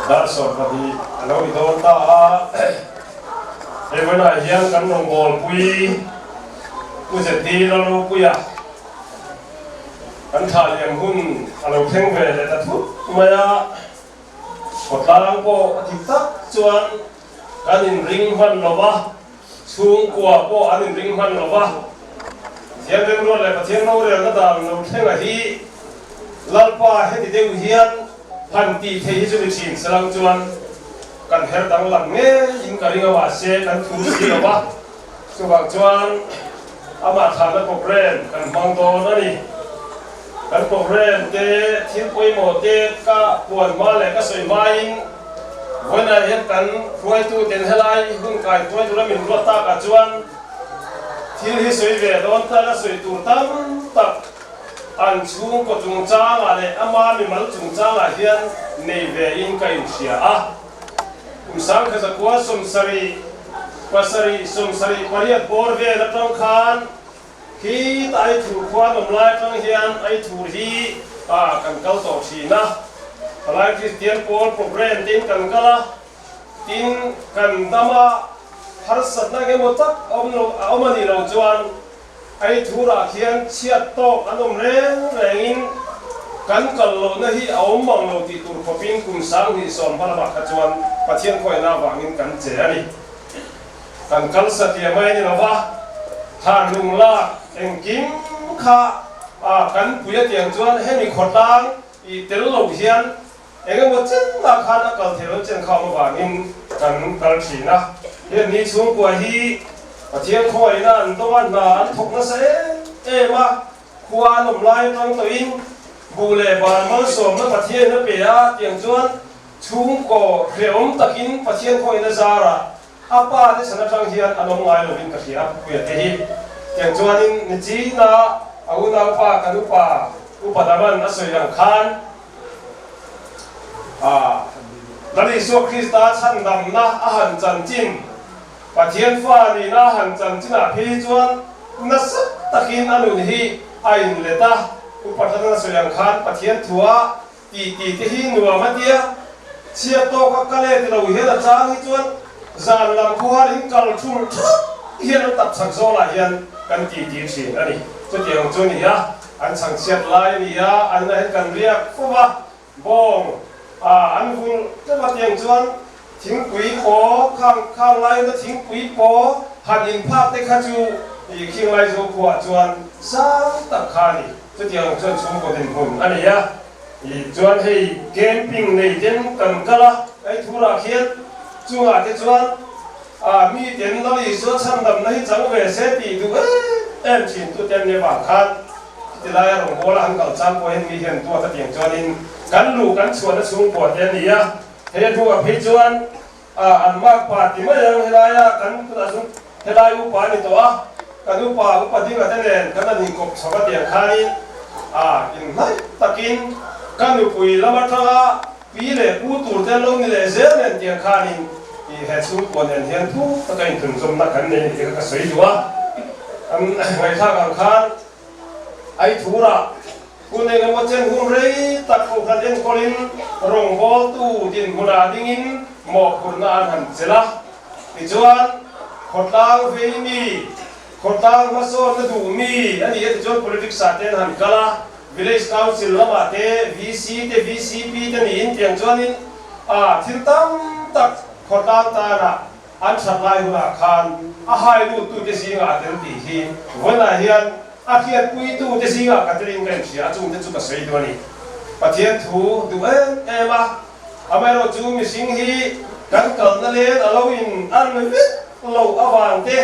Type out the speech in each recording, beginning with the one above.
Dar 12 a lo ni dawn ta a, hei vawiinah hian kan rawngbawlpui Pu ZD Lalropuia kan thlah liam hun a lo thleng ve leh ta thut mai a, khawtlang pawh a dik tak chuan kan inring hman lo va. Chhungkua pawh an inring hman lo va, Pathian remruat leh Pathian rorelna dan lo thlenga hi Lalpa heti deuh hian han tih theih hi chu ni thin selang chuan kan her danglam ngeiin ka ring a, mahse kan thu si lo va, chuvang chuan amah thlahna program kan hmang dawn a ni. Kan program te thil pawimawh te ka puan hma leh ka sawi hmain Vawiinah hian kan hruaitu ten helai hun kai hruai tura min ruat takah chuan thil hi sawi ve dawn tan a sawi tur tam tak an chhungkaw chungchangah leh ama mimal chungchangah hian nei ve in ka inhria a. Kum 1970, 78 bawr vel atang khan Khi ta ei thur khuan awm lai atang hian ei thur hi kan kal tawh thin a, Palai Kristian pawl program te in kan kal a, tin kan dam a, harsatna eng emaw tak a awm lo a awm a nih loh chuan ei thurah khian chhiat tawk an awm reng rengin kan kal lohna hi a awm mang lo tih tur khawpin kum 2010 hma lamah kha chuan Pathian khawihna avangin kan che a ni. Kan kal satliah mai a ni lo va, thlan lung lak engkim kha kan pui a tiang chuan hemi khawtlang i tel lo hian eng emaw chenah khan a kal theih lo chen kha awm avangin kan kal thin a. Heng ni chhungkua hi Pathian khawngaihna an dawng a, hna an thawk nasa em em a, khua an awm lai atang tawhin buh leh bal malsawmna Pathianin a pe a tiang chuan chhungkaw hrehawm takin Pathian khawngaihna zarah A pa te chhan atang hian an awm ngai lovin ka hria a, Pupuia te hi. Tiang chuanin Nichina a unaupa kan upa Upa Daman a sawi ang khan a Lal Isua Krista chhandamna a han chanchin, Pathian fa nihna a han chanchinah phei hi chuan nasa takin a nun hi a inlet a, Upa Thatan a sawi ang khan Pathian thua Tih tih te hi nuam a tia, chhiat tawk a kal e ti lo hian a chang hi chuan zan lam khuar in kal thul thap hian an tap chak zawlah hian kan tih tih thin a ni. Chutiang chu a ni a, an chhang chhiat lai a ni a, an inah hian kan riak fo va, bawng a an vul teuh a tiang chuan thingpui paw khang khang lai na thingpui paw han in phak te kha chu ih khing lai zo khuah chuan sang tak kha a ni. Chutiang chuan chhungkaw dinhmun a nei a, ih chuan hei camping nei ten kan kal a, hei thurah khian chungah te chuan ah mi ten Lal Isua chhandamna hi chang ve se tih duh em em thin tu te an nia vang khan chuti laia rawngbawla han kal chang pawh hian mi hian duat a tiang chuanin kan luh kan chhuahna chhungkua te a ni a, hei a hnuah phei chuan ah an mak pa ti mai ang helaia kan tunah chuan helai upa a ni tawh a, kan upa upa dinga te nen kan han inkawp chho a tiang khanin ah inhnaih takin ka nupui lam atanga pi leh pu tur te an lo ni leh zel nen tiang khanin ih he chhungkua nen hian thu taka inthunzawmna kan nei a ni tih kha ka sawi duh a, an ngaihthlak ang khan Aithura hun eng emaw chen hun rei tak kohhran enkawlin rawngbawltu dinhmunah dingin mawhphurhna an han chelh a. Tichuan, khawtlang vei mi, khawtlang hmasawnna duh mi a ni a tichuan politics ah te an han kal a, Village Council lamah te VC te VCP te niin tiang chuanin a thil tam tak khawtlang tanah An that lai hunah khan a hai luttute zingah a tel tih hi vawiinah hian a hriatpuitute zingah ka telin ka inhria a, chungte chu ka sawi duh a ni. Pathian thu duh em em a, amaherawh chu mihring hi kan kalna len a lo in an vek loh avang te,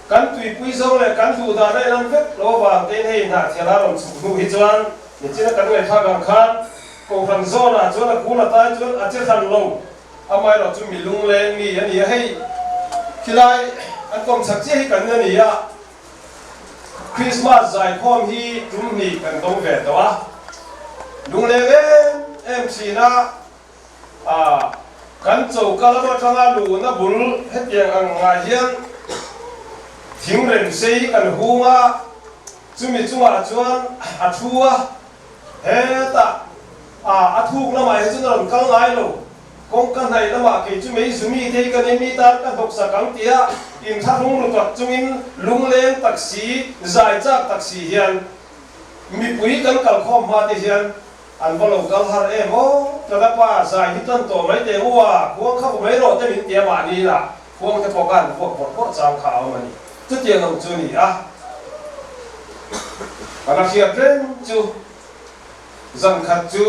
kan tuipui zawng leh kan duh dan a in an vek loh avang tein hei hnahthial a rawn chhuk hnu hi chuan nichina kan ngaihthlak ang khan Kohhran zawnah chuan a kul a tai chuan a che hran lo. Amaherawh chu mi lungleng mi a ni a, hei khilai an kawm chak chiah hi kan a ni a, Krismas zaikhawm hi tum hnih kan dawng ve tawh a, lungleng em em thin a, ah kan choka lam atanga luhna bul hetiang ang ngah hian thing rem sei kan hung a, chumi chungah chuan a thu a, hetah ah a thuk lamah hi chuan a rawn kal ngai lo. Kawngka hnaih lamah kei chu mei zumi te hi ka ni, mi tan ka hnawksak ang tia inthlahrung ru tak chungin lungleng tak si, zai chak tak si hian mipui kan kalkhawm hma te hian an va lo kal har em aw, ka pa zai hi tan tawh mai teh u a, khuang kha va mai rawh te min tia mahni lah khuang te pawh khan vuak bawrh bawrh chang kha a awm a ni. Chutiang ang chu a ni a, ka la hriat reng chu zan khat chu.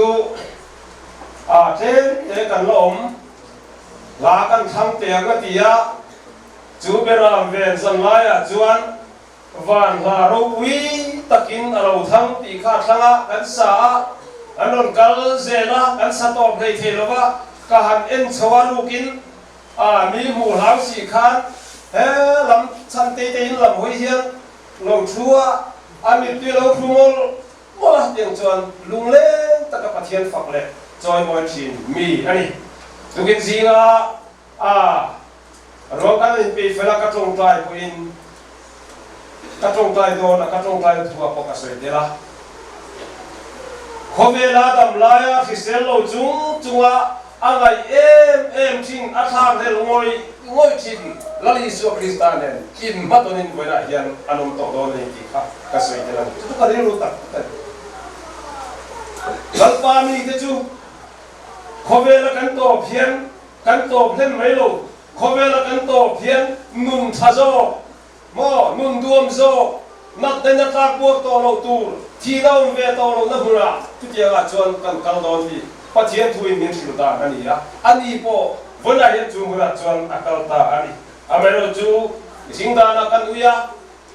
A tlem te kan la awm, hla kan thlang teh ang a ti a, chu Beram ven zan laiah chuan van hla ropui takin a lo thang tih kha a thlang a, kan sa a, an rawn kal zel a, kan sa tawp hlei thei lo va, ka han en chho a rukin a mi hmuh hlau si khan he lam chhan tei teiin lam hawi hian lo thu a, a mittui lo thlu mawlh Mawla tiang chuan lungleng taka Pathian fak leh chawimawi thin mi a ni. Tukin zinga a ruang kan inpeih fel a ka tawngtai pawhin ka tawngtai dawn a ka tawngtai thu ah pawh ka sawi tel a. Khawvela dam laia hrisel lo chung chunga A ngaih em em thin, a thlakhlel ngawih ngawih thin Lal Isua Krista nen in hmatawnin vawiinah hian an awm tawh dawn a ni tih kha ka sawi tel a ni. Chu chu ka rilru tak tak a ni. Lalpa mite chu khawvela kan tawp hian kan tawp hlen mai lo, khawvela kan tawp hian nun tha zawk Maw, nun duam zawk, natna in a tlak buak tawh loh tur, thihna awm ve tawh lohna hmunah chutiangah chuan kan kal dawn tih Pathian thuin min hrilh dan a ni a, ani pawh vawiinah hian chu hmunah chuan a kal ta a ni. Amaherawhchu, mihring danah kan ui a,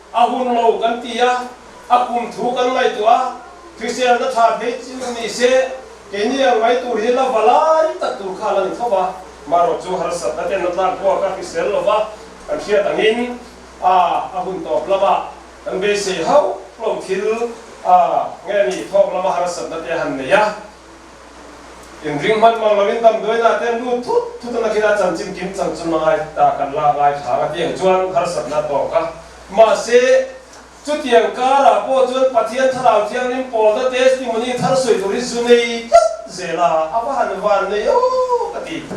a hun lo kan ti a, a kum thu kan ngaihtuah a, hriselna tha phei chu ni se, keini ang mai tur hi la va lai tak tur kha la ni tho va, marawhchu harsatna ten a tlak buak a hrisel lo va, Kan hriat angin a a hun tawp lama kan beisei hauh lo thil a nge ni thawk lama harsatna te han nei a, inring hman mang loin damdawiinah te lut thut thut a nakin a chanchin kim chang chu ngai ta kan la ngai thlang a tiang chuan harsatna tawk a. Mahse, chutiang karah pawh chuan Pathian Thlarau Thianghlim pawlna testimony thar sawi tur hi zu nei tlat zel a, a va han van nei aw ka ti.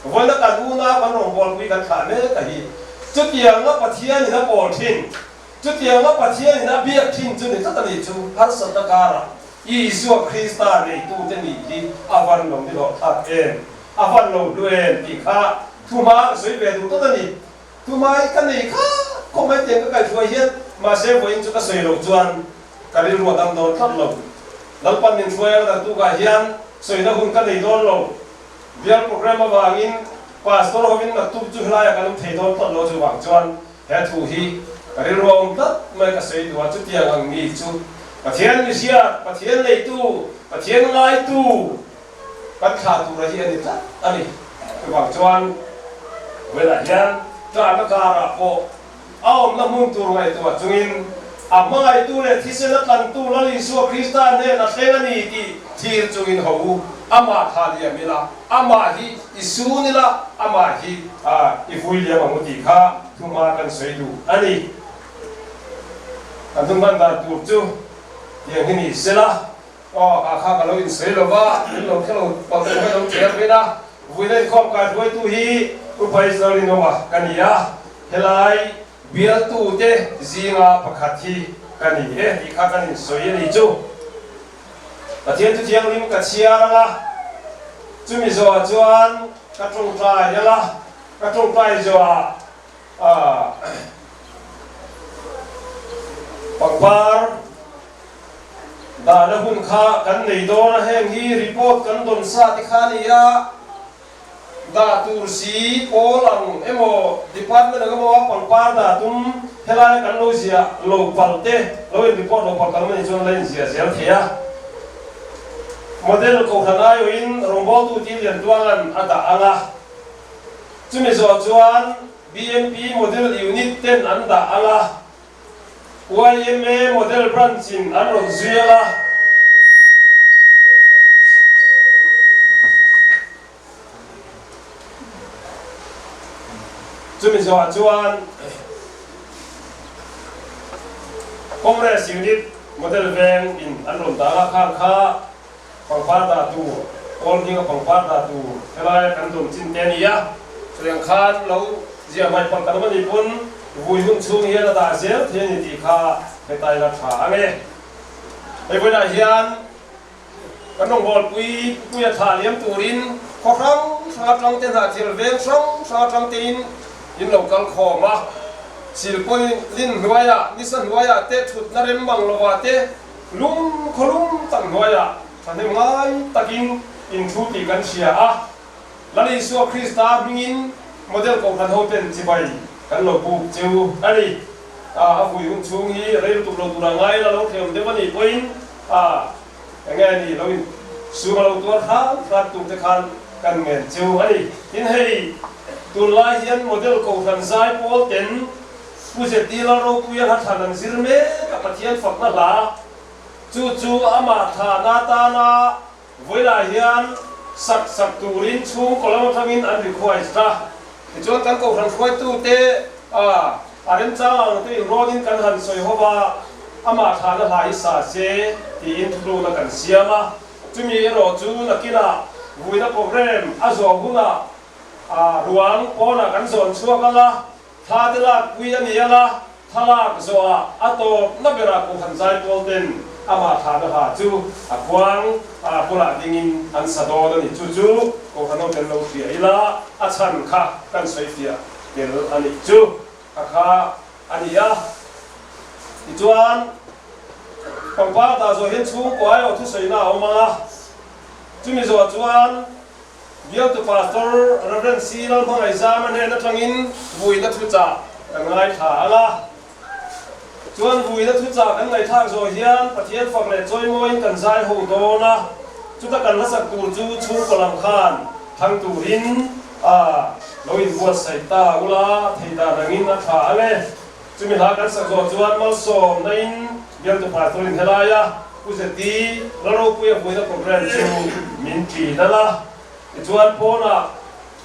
Vawiina kan unau kan rawngbawlpui kan thlah mek a hi. Chutianga Pathianin a pawl thin, chutianga Pathianin a biak thin chu ni tlat a nih chu, harsatna karah Isua Krista neitute nih hi a van lo ni hlawh thlak em, a van lo hlu em tih kha thuhma ka sawi ve duh tlat a ni. Tumai ka nei kha khawp mai tiang ka kaihhruai hian mahse vawiin chu ka sawi loh chuan ka rilru a dam dawn tlat lo. Lalpan min hruai ang naktukah hian sawina hun ka nei dawn lo. Bial program avangin Pastor hovin naktuk chu helaiah kan awm thei dawn tlat lo chuvang chuan he thu hi ka rilru a awm tlat mai ka sawi duh a chutiang ang mi chu Pathian mihriat, Pathian neitu, Pathian ngaitu kan thlah tura hi a ni tlat a ni. Chuvang chuan vawiinah hian ṭahna karah pawh a awmna hmun tur ngaihtuah chungin a hmangaihtu leh thisen a tlantu Lal Isua Krista hnen a thleng a ni tih thlir chungin ho u, amah thah liam ila, amah hi i sun ila, amah hi i vui liam ang u tih kha thuhma kan sawi duh a ni. Kan hun hman dan tur chu tiang hi ni sela, aw ka kha ka lo insawi lo va, min lo khe lo palh tur mai lo chher vin a, vuina inkhawm kai hruaitu hi Upa Israel Rinawma ka ni a, Helai bialtute zinga pakhat hi ka ni e tih kha kan insawi a ni chu. Pathian chu thianghlim ka chhiar ang a, chumi zawhah chuan ka tawngtai ang a, ka tawngtai zawhah pangpar dahna hun kha kan nei dawn a, heng hi report kan dawn sa te kha a ni a. Dah tur si pawl ang emaw department ang emaw a pangpar dah tum helaia kan lo ziah lo palh te lo in report lo palh kan awm anih chuan la in ziah zel thei a. Model kohhran aiawhin rawngbawltu tih lian tuangan a dah ang a, chumi zawh chuan BMP model unit ten an dah ang a, Yma Model Branch in an rawn zui ang a. Chumi zawhah chuan Congress Unit Model Veng in an rawn dah ang a, khang kha pangpar dah tur. Kawl hminga pangpar dah tur helaia kan dawn chin te a ni a, chutiang khan lo ziah hmaih palh kan awm a nih pawn vui hun chhung hian a dah zel thei a ni tih kha hetai la tha ang e. Hei vawiinah hian kan rawngbawlpui puia thlah liam turin khaw hrang hrang atang te hnahthil veng hrang hrang atang tein in lo kal khawm a, silpawlin hnuaiah nisa hnuaiah te thutna rem mang lovah te lum khaw lum tak hnuaiah Thahnem ngai takin in thu tih kan hria a, Lal Isua Krista hmingin model kohhran hoten chibai kan lo buk cheu a ni. A vui hun chhung hi rei lutuk lo tura ngai la lo hleuh deuh a nih pawhin a enge a ni lo in sum a lo tuar hram hram tur te khan kan ngen cheu a ni. Tin hei tunlai hian model kohhran zai pawl ten Pu Zeti Lalropuia hla thlan an zir mek a Pathian fakna hla Chu chu amah thlahna atana vawilah hian sak sak turin chhungkaw lam atangin an request a. Tichuan kan kohhran hruaitute a a remchang ang te inrawnin kan han sawi ho va, amah thlahna hla hi sa se tiin thutlukna kan siam a. Chumi erawh chu nakinah vuina program a zawh hunah a ruang pawnah kan zawn chhuak ang a, Thla te lak pui a ni ang a, thlalak zawhah a tawpna berah Kohhran Zaipawl ten amah thlahna hla chu a khuang a bulah dingin an sa dawn a ni. Chu chu Kohhran ho ten lo hria ila a chhan kha kan sawi fiah tel a nih chu a kha a ni a. Tichuan pangpar dah zawh hian chhungkua erawh thusawina a awm ang a, chumi zawh chuan Bialtu Pastor Rev. C. Lalhmangaihzama hnen atangin vuina thuchah kan ngaithla ang a. Chuan vuina thuchah kan ngaihthlak zawh hian Pathian fak leh chawimawiin kan zai ho dawn a, chuta kan hlasak tur chu chhungkaw lam khan thlang turin a lo inbuatsaih ta ula thei dan angin a tha ang e. Chumi hla kan sak zawh chuan malsawmna in Bialtu Pastor in helaia Pu Zeti Lalropuia vuina program chu min ṭin ang a, tichuan pawnah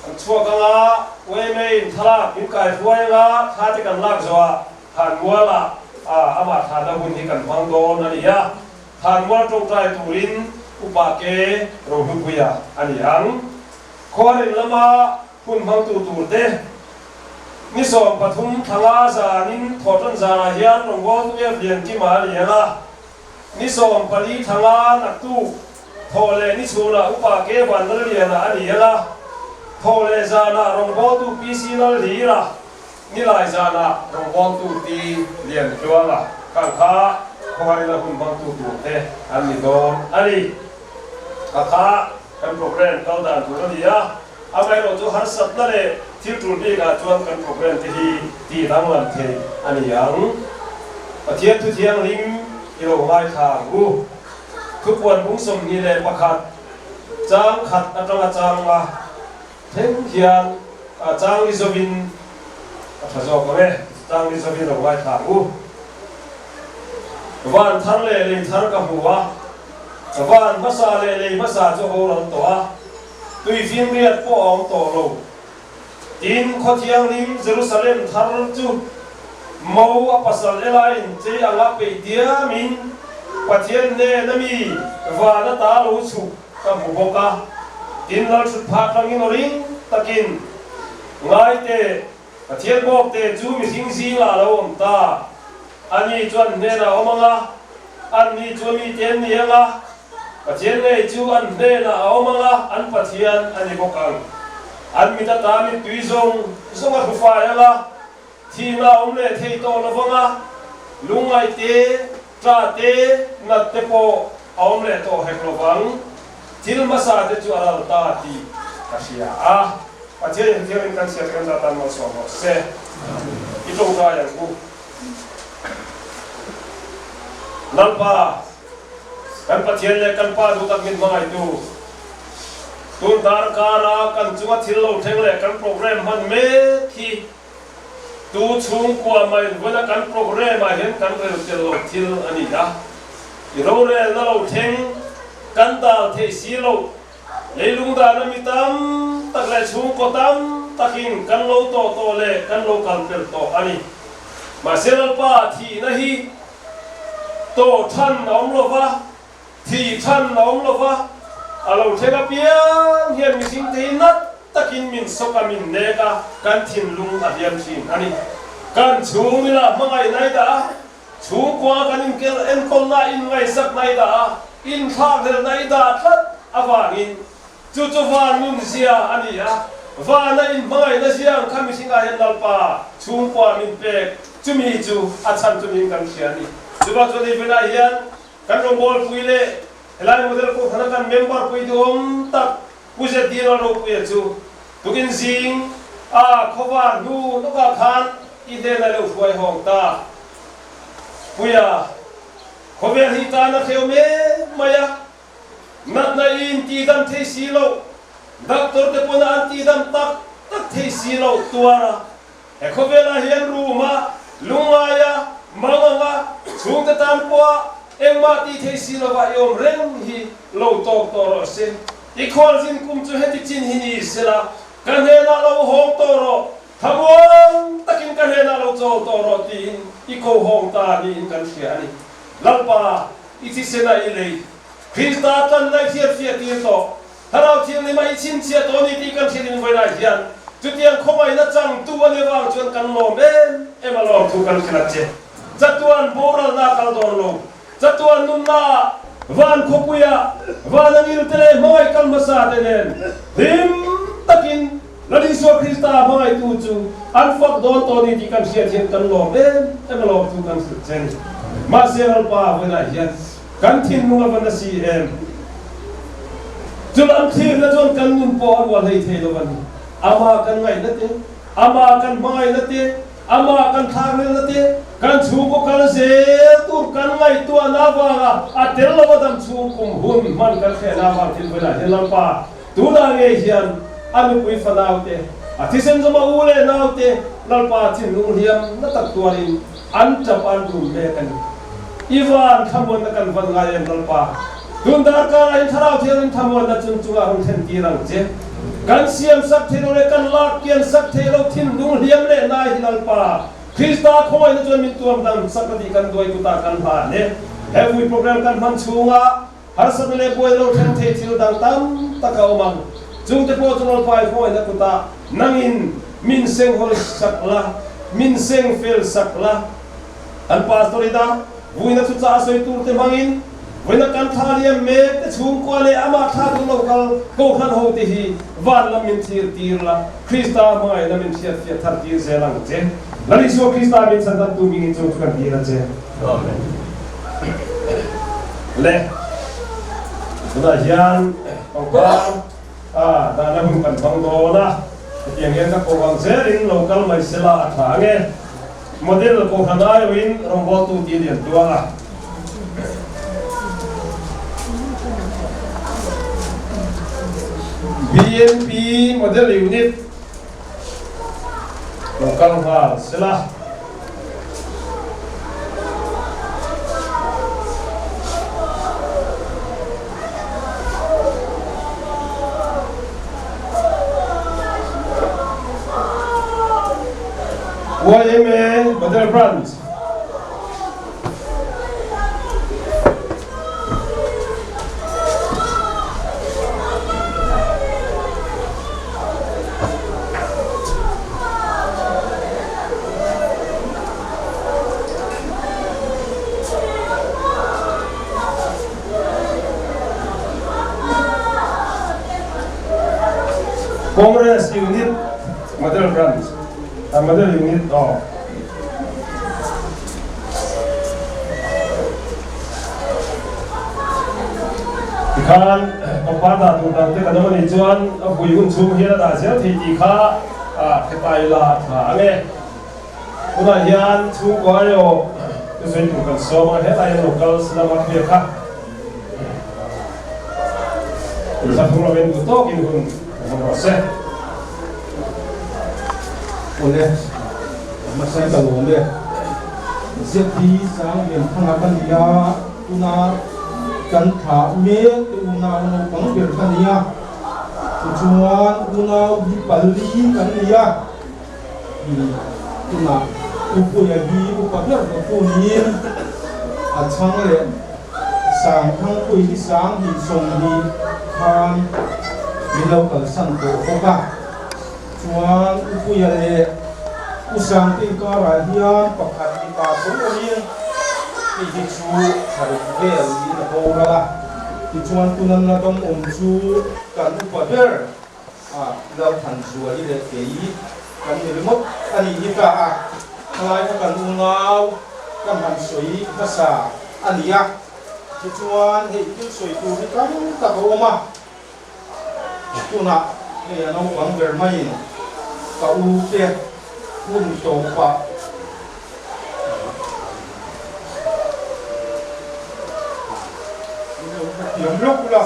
kan chhuak ang a, YMA in thlalak min kai hruai ang a, thla te kan lak zawhah Thanmualah amah thlahna hun hi kan hmang dawn a ni a, Thanmual ṭawngṭai turin Upa Ke Rohlupuia a ni ang. Khuarin lama hun hmangtu tur te ni 13 thla nga zanin thawhṭan zanah hian rawngbawltu F Liankima a ni ang a, Ni 14 thla nga naktuk thawh leh ni chhunah Upa Ke Vanlalliana a ni ang a, thawh leh zanah rawngbawltu PC Lalhlira, nilai zanah rawngbawltu T Liantluanga khang kha khawharina hun hmangtu tur te an ni dawn a ni. Kha kha kan programme kal dan tur a ni a, amaherawh chu harsatna leh thil tul bikah chuan kan programme te hi tih danglam thei a ni ang. Pathian thu thianghlim i lo ngaithla ang u. Thupuan bung 21 chang khat atanga chang a thleng hian chang ni zovin a tha zawk ang e, chang ni zovin lo ngaithla ang u. Van thar leh lei thar ka hmu a, van hmasa leh lei hmasa chu a boral tawh a, tuifinriat pawh a awm tawh lo. Tin, khaw thianghlim Jerusalem thar chu mo a pasal elain chei anga peih diamin Pathian hnena mi van ata lo chhuk ka hmu bawk a. Tin, lalthutphah tangin aw ring takin, Ngai teh, Pathian bawkte chu mihring zingah a lo awm ta. Ani chuan hnenah a awm ang a, anni chu a mite an ni ang a, Pathian ngei chu an hnenah a awm ang a, an Pathian a ni bawk ang. An mit ata mittui zawng zawng a hlu fai ang a, thihna a awm leh thei tawh lo vang a, lungngaih te, ṭah te, nat te pawh a awm leh tawh hek lo vang. Thil hmasa te chu a ral ta tih ka hria a. Pathian in thiangin kan chhiat kan zah tan malsawm rawh se. I ṭawngṭai ang u. Lalpa, kan Pathian leh kan Pa duh tak min hmangaihtu, tun darkara kan chunga thil lo thleng leh kan program hman mek hi tu chhungkua mai vawiina kan program ah hian kan rel tel lo thil a ni a. I rorelna lo thleng kan dal theih si loh, leilung dana mi tam tak leh chhungkaw tam takin kan lo tawh tawh leh kan lo kal pel tawh a ni. Mahse Lalpa thihna hi tawh than a awm lo va, thih than a awm lo va. A lo thleng apiang hian mihringte hi nat takin min sawk a, min nek a, kan thinlung a hliam thin a ni. Kan chhungrila hmangaihna i dah a, chhungkua kan inkel enkawlna inngaihsakna i dah a, inthlakhlelhna i dah tlat avangin chu chu van nun zia a ni a, vana inhmangaihna zia ang kha mihringah hian Lalpa chhungkua min pek, chumi chu a chhan chu niin kan hria a ni. Chuvang chuan hei velah hian kan rawngbawlpui leh helai model kohhrana kan member pui duhawm tak Pu ZD Lalropuia chu tukin zing a khawvar hnu lawkah khan i hnenah lo hruai hawng ta. Puia, khawvel hi tan a hreu mek mai a, natna i intidam thei si loh, doctor te pawn a an tidam tak tak thei si loh tuar a, He khawvelah hian ruma, lungngaia, manganga, chhungte tan pawha engmah tih thei si lova i awm reng hi lo tawk tawh rawh se. I khualzin kum chu heti chin hi ni sela, ka hnenah lo hawng tawh rawh, thlamuang takin ka hnenah lo chawl tawh rawh tiin i ko hawng ta niin kan hria a ni. Lalpa, i thisena i lei, Krista tlanna i hriatfiah tir tawh. Thlarau Thianghlim a i chhinchhiah tawh a ni tih kan hriat in vawiin ah hian chutiang khawngaihna changtu a nih avang chuan kan lawm em em a lawm thu kan hrilh a che. Chatuan boralna a kal dawn lo. Chatuan nunna ah van khawpui ah van a ngil te leh hmangaih kal hmasa te nen hlim takin Lal Isua Krista hmangaihtu chu an fak dawn tawh a ni tih kan hriat hian kan lawm em em a lawm thu kan hrilh che a ni. Mahse Lalpa vawiin ah hian Kan thinlung a va na si em? Chulam thlirna chuan kan nun pawh a rual hlei thei lo a ni. Amah kan ngaihna te, amah kan hmangaihna te, amah kan thlakrilna te, kan chhungkaw kal zel tur kan ngaihtuahna avanga a tel lova dam chhung kum hun hman kan hrehna avang thil vawilah hian Lalpa tunah ngei hian a nupui fanaute, a thisen zawma u leh naute Lalpa thinlung hliam na tak tuarin an tap an rum mek a ni. I van thlamuanna kan van ngai em Lalpa? Tun darkar ah in Thlarau Thianghlim thlamuanna chung chungah hun thlen tir ang che. Kan siam sak thei lo leh kan lak kian sak thei lo thinlung hliam leh nai hi Lalpa, Krista khawngaihna chuan min tuam dam sak a tih kan duai kutah kan hlan e. He vui program kan hman chhungah harsatna leh buaina lo thleng thei thil dang tam tak a awm ang. Chungte pawh chu Lalpa i khawngaihna kutah nangin min senghawl sak la, min sengfel sak la. Kan pastor ina vuina thuchah a sawi tur te hmangin vawiina kan thla liam mek te chhungkua leh amah thla duh lo kal kohhran ho te hi van lam min thlir tir la, Krista hmangaihna min hriatfiah thar tir zel ang che. Lal Isua Krista min chhan tu mingin chung chu kan dil a che. Amen. Le tunah hian pangpar a dahna hun kan hmang dawn a, hetiang hian ka koh ang zelin lo kal mai sela a tha ang e. Model Kohhran aiawhin rawngbawltu tih a lian tuang a. BNP Model Unit lo kal nghal sela. YMA Model Branch. Congress Unit Model Branch. A model unit aw. Tikhan pangpar dah tur dang te kan awm a nih chuan a vui hun chhung hian a dah zel thei tih kha a hretai la a tha ang e. Tunah hian chhungkua aiawh te sawi tur kan sawm a, helai an lo kal Silama Khuia kha Thla thum lovin duh tawkin hun hmang rawh se. Awle, hmasa ka lawm e. ZD sang lian thanga ka ni a, tuna kan thlah mek te unau naupang ber ka ni a, tichuan unau hi pali kan ni a, tunah Upuia hi upa ber dawttu niin a chhang leh. Sangthangpui hi 20 20 khan min lo kalsan tawh bawk a, chuan Upuia leh U Sangte inkarah hian pakhat mipa tho awmin hei hi chu thlaruk vel niin a boral a, tichuan tuna na dawm awm chu kan upa ber a Lalthanzuali leh kei kan ni ringawt a nih hi ta a, khalai kha kan unau kan han sawi hmasa a ni a, tichuan hei thil sawi tur hi tam tak a awm a, tunah hei a naupang ber maiin ka u te hun tawpah. Min lo hrethiam lawk ula.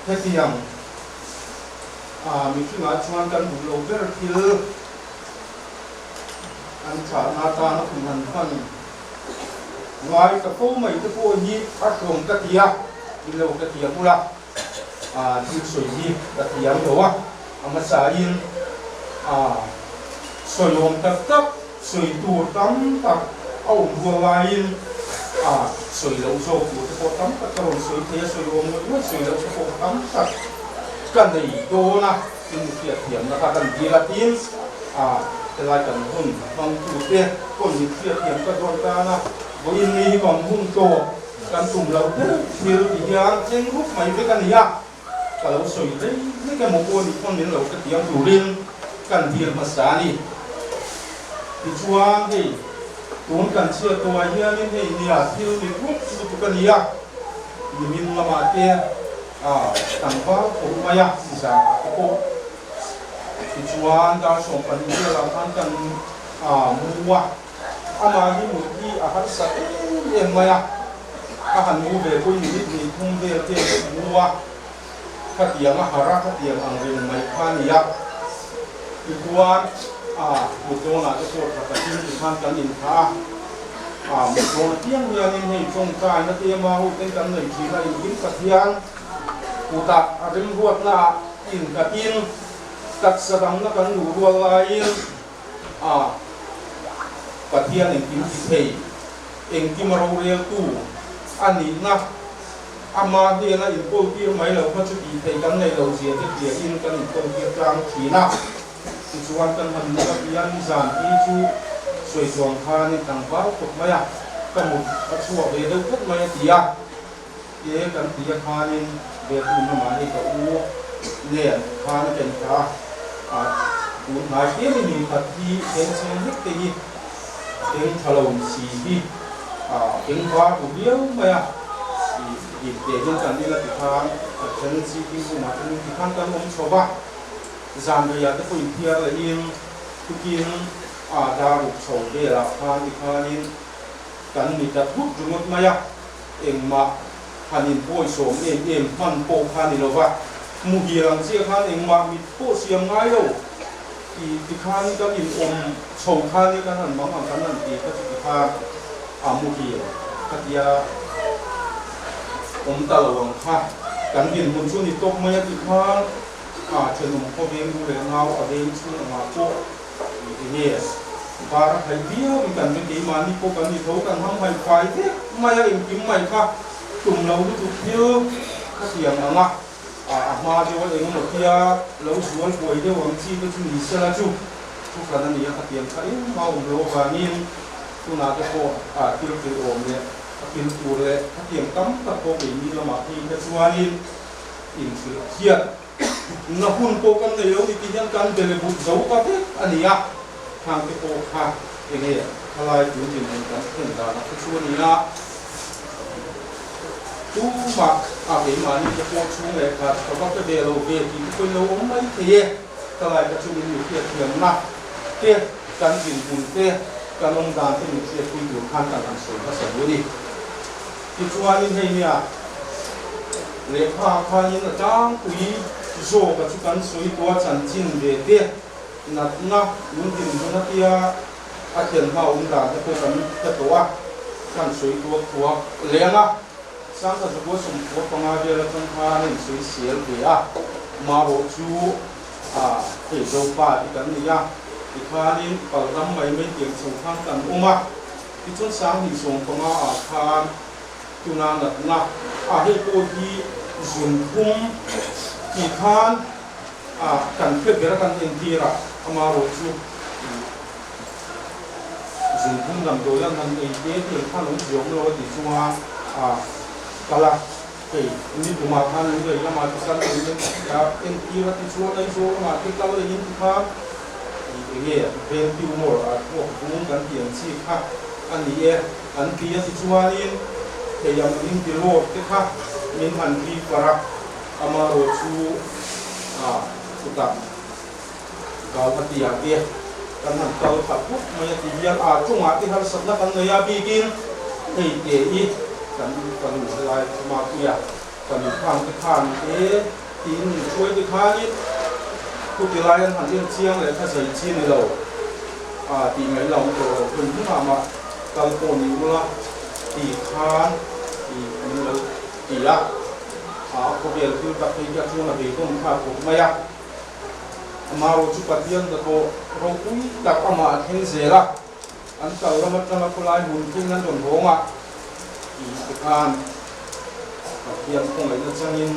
Hetiang mihringah chuan kan duh lo ber thil. An thlahna atana hun han hman ngai ta fo mai te pawh hi a hlawm ka ti a, ni lo ka ti a bula thil sawi hi ka thiam lo a, a hmasain sawi awm tak tak sawi tur tam tak a awm rual laiin sawi loh zawk tur te pawh tam tak ka rawn sawi thei a, sawi awm ngawih ngawih sawi loh te pawh tam tak ka nei dawn a. Inhriatthiamna kha kan dil a tin a, helai kan hun hmangtute pawn inhriatthiam ka dawn tan a, vawiin ni hi kan hun tawp kan tum loh deuh thil ti hian thleng rup mai vek a ni a, ka lo sawi rei hlek emaw pawh nih pawn min lo hrethiam turin kan dil hmasa a ni. Tichuan hei tun kan chhiat tawhah hianin hei nia thil ni rup lutuk a ni a, nimin lamah te A tlangval khawp mai a, zan te pawh tichuan dar 12 velah khan kan mu a, amah hi mut hi a harsa em em mai a, a han mu ve pawhin minute hnih thum vel te a mu a, khatiang a har a, khatiang ang reng mai kha a ni a, tichuan mut dawnah te pawh tha takin tikhan kan inthah a. A mut dawn apiang hianin hei tawngtaina te ema ho ten kan nei thin a, engkim Pathian kutah a remruatnaah innghatin taksa damna kan luh rual laiin a Pathian engkim ti thei, engkim a roreltu a nihna ama hnena inkawltir mai lo kha chu tih theih kan nei lo zia te hriain kan inkawltir tlang thin a. Tichuan kan han mut a pian nizan hi chu sawi chuang khanin tlangval khawp mai a, ka mut a chhuak ve deuh tlat mai a ti a, e kan ti a khanin bedroom lamah hei ka u nen khan ka inthlah a, tun hnai tliam in inkhat hi bengchheng hlek te hi beng tha lo si hi beng var bu viau mai a, ih teh hian kan ila tikhan a then sitting room ah then tikhan kan awm chho va. Zan reiah te pawh inthiar lehin tukin a dar ruk chho velah khan tikhanin kan ni ta thut ringawt mai a, engmah han inpawisawm em em hman pawh kha ni lova, muhil ang chiah khan engmah mit pawh siam ngai lo tih tikhan kan inawm chho khan kan han mang ang kan han ti kha chu tikhan a muhil khatia awm ta lo ang kha kan dinhmun chu ni tawp mai a tikhan. A thenawm khawveng u leh ngau a veng chhung angah pawh enge var a khaih viau in kan ring keimahni pawh kan ni tho kan ham haih fai vek mai a engkim mai kha tum lo lutuk thil khatiang ang a a hma deuh a engemaw tia lo zual buai deuh ang chi te chu ni sela chu thu hran a ni a khatiang kha engmah awm lo avangin tunah te pawh a thil thil awm leh a thil tur leh khatiang tam tak pawh keini lamah phei kha chuanin Inhrilh hian na hun pawh kan nei lo ni tih hian kan bele but zo ta vek a ni a, khang te pawh kha enge thalai tun dinhmun kan thlen dan a kha chu a ni a, tumah a keimahni te pawh chhung leh khat ka va pe ve lo ve tih te pawhin lo awm mai thei e, thalai kha chu min mi hriatthiamna te kan dinhmun te kan awm dan te min hriatpui tur khan kan han sawi hmasa duh a ni. Tichuanin hei nia lehkha khanin a tlangpui zawka chu kan sawi tawh a chanchin ve te. Natna min dinhmun a tia a thlen hma awm dan te pawh kan hre tawh a, kan sawi tuak thuak leng a. Sangha zakua 95 vel atang khan a insawi sel ve a, marawh chu a hei Zopa te kan ni a, tikhanin palram mai mai tiang chho khan kan awm a, tichuan 2015 ah khan tuna natna a hei pawh hi zunthum tih khan a kan hre ber a kan entir a, amarawh chu zunthum damdawi an han ei te tiang khan awm ziawm lo a tih chunga a kal a, hei ni tumah khan Lunglei lamah te kal leh in entir a tichuan Aizawl lamah te kal leh in tikhan eng nge brain tumor a thluak bung kan tih ang chi kha a ni e an ti a tichuanin hei ang inti lawr te kha min han refer a. Amarawh chu a chutah Gauhati ah te kan han kal khat khawp mai a ti hian a chungah te harsatna kan nei a bikin hei te i kan fanu helai Chumahpuia fanu khan te khan te tiin min hruai te khanin chuti lai an han en chiang leh kha zai chi ni lo a tih ngaih la awm tawh lo hun hunah mah kal pawh ni ula ti khan i min lo ti a. A khawvel thil tak phei hi a chuan a beidawng thlak khawp mai a. Amarawh chu Pathian hnathawh ropui tak amah a thleng zel a, an kal ram atanga khawlai hmun thleng an rawn hawng a tih te khan Pathian khawngaihna changin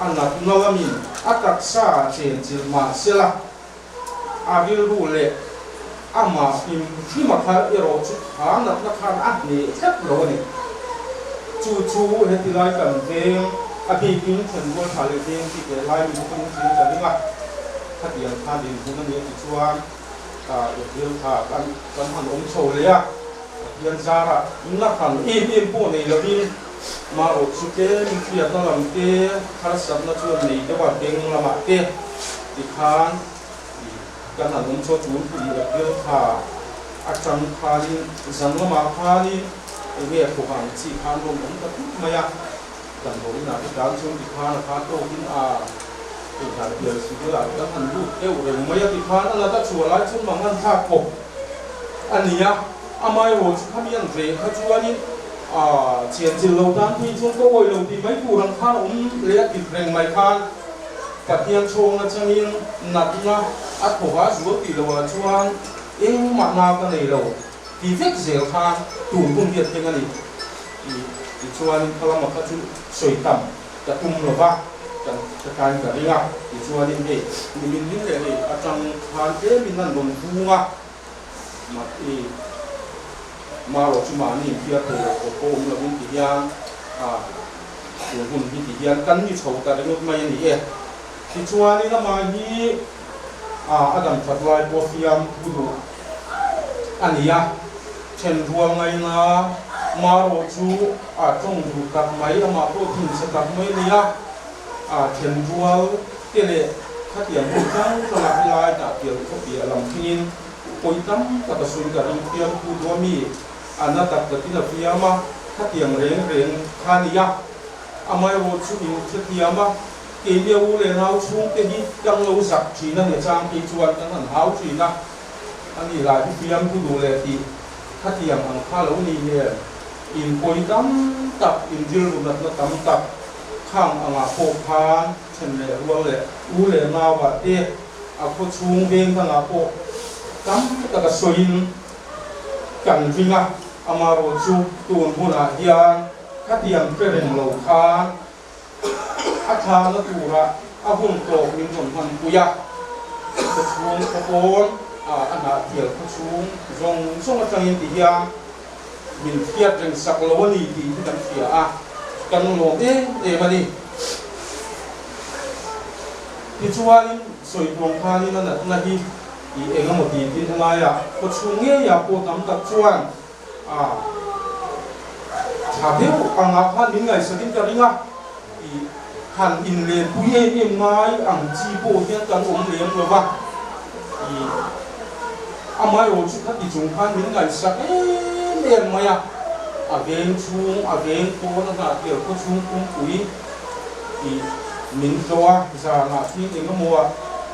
a natna lamin a taksa ah chen chilh mah sela a rilru leh amah hlim hrima kha erawh chu kha natna khan a hneh tlat lo a ni. Chu chu heti lai kan veng a bikin thenrual tha leh veng tih leh lai mi pawhin thil ka ring a, khatiang khan dinhmun a nia tichuan April thla kan kan han awm chho leh a, Pathian zarah na han em em pawh nei lovin marawh chu tlemin hriatna lam te harsatna chuan nei deuh a beng lamah te tikhan kan han awm chho tun pui April thla atang khanin zan lamah khanin enge thawhang chi khan rawn awm ta tut mai a, damdawiin ah te tan chuan tikhan a khan tawkin a inhlan pial civil ah te kan han lut deuh reng mai a tikhan a nat a chhuah lai chuan mangan thlak khawp a ni a, amaherawh chu khami an reh kha chuanin a chianchilh lo tan phei chuan ka awih lo tih mai tur ang khan a awm leh a tit reng mai khan Pathian chhawng atangin natna a thaw a zual tih loh ah chuan engmah na ka nei lo ti vek zel khan tun hun hi a thleng a ni tih tichuanin kha lama kha chu sawi tam ka tum lo va kan ka tain ka ring a tichuanin hei nimin min leh hei atang khan tlemin an rawn vung a. Mahni marawh chu mahni infiar thei lo khawp pawh awm lovin ti hian a tun hun hi ti hian kan ni chho ta ringawt mai a ni e. Tichuanin amah hi a a dam that lai pawh fiam thu duh a ni a, then rual ngaina marawh chu a tawng duh tak mai, amah pawh thinchhe tak mai a ni a, a then rual te leh khatiang hun hrang hrangah helai dah pial khawpi a lam thlengin pawi tam tak a sawi ka ring fiam thu duh a mi a na tak takin a fiam a, khatiang reng reng kha a ni a, amaherawh chu in hrethiam a, keini a u leh nau chhungte hi kan lo zak thin a ni chang phei chuan kan han hau thin a, a ni lai hi fiam thu duh leh tih khatiang ang kha lo ni nen in pawi tam tak in rilru natna tam tak khang angah pawh khan Then leh rual leh u leh nauah te a khaw chhung veng dangah pawh tam taka sawiin kan ring a, amarawh chu tun hunah hian khatiang hre reng lo khan a thlahna turah a hun tawk min rawn hmanpui a, khaw chhung khaw pawn a a hnahthial khaw chhung zawng zawng atangin ti hian min hriat reng sak lo a ni tih hi kan hria a, kan lawm em em a ni. Tichuanin sawi tuang khanin a natna hi i eng emaw tih tin helaiah khaw chhung ngeiah pawh tam tak chuan a tha deuh angah khan min ngaihsakin ka ring a, i han inlenpui em em ngai ang chi pawh hian kan awm lem lo va, i amaherawh chu khati chung khan min ngaihsak em em mai a, a veng chhung, a veng pawn a hnahtial khaw chhung pumpui i min tlawh a, zanah thil eng emaw ah.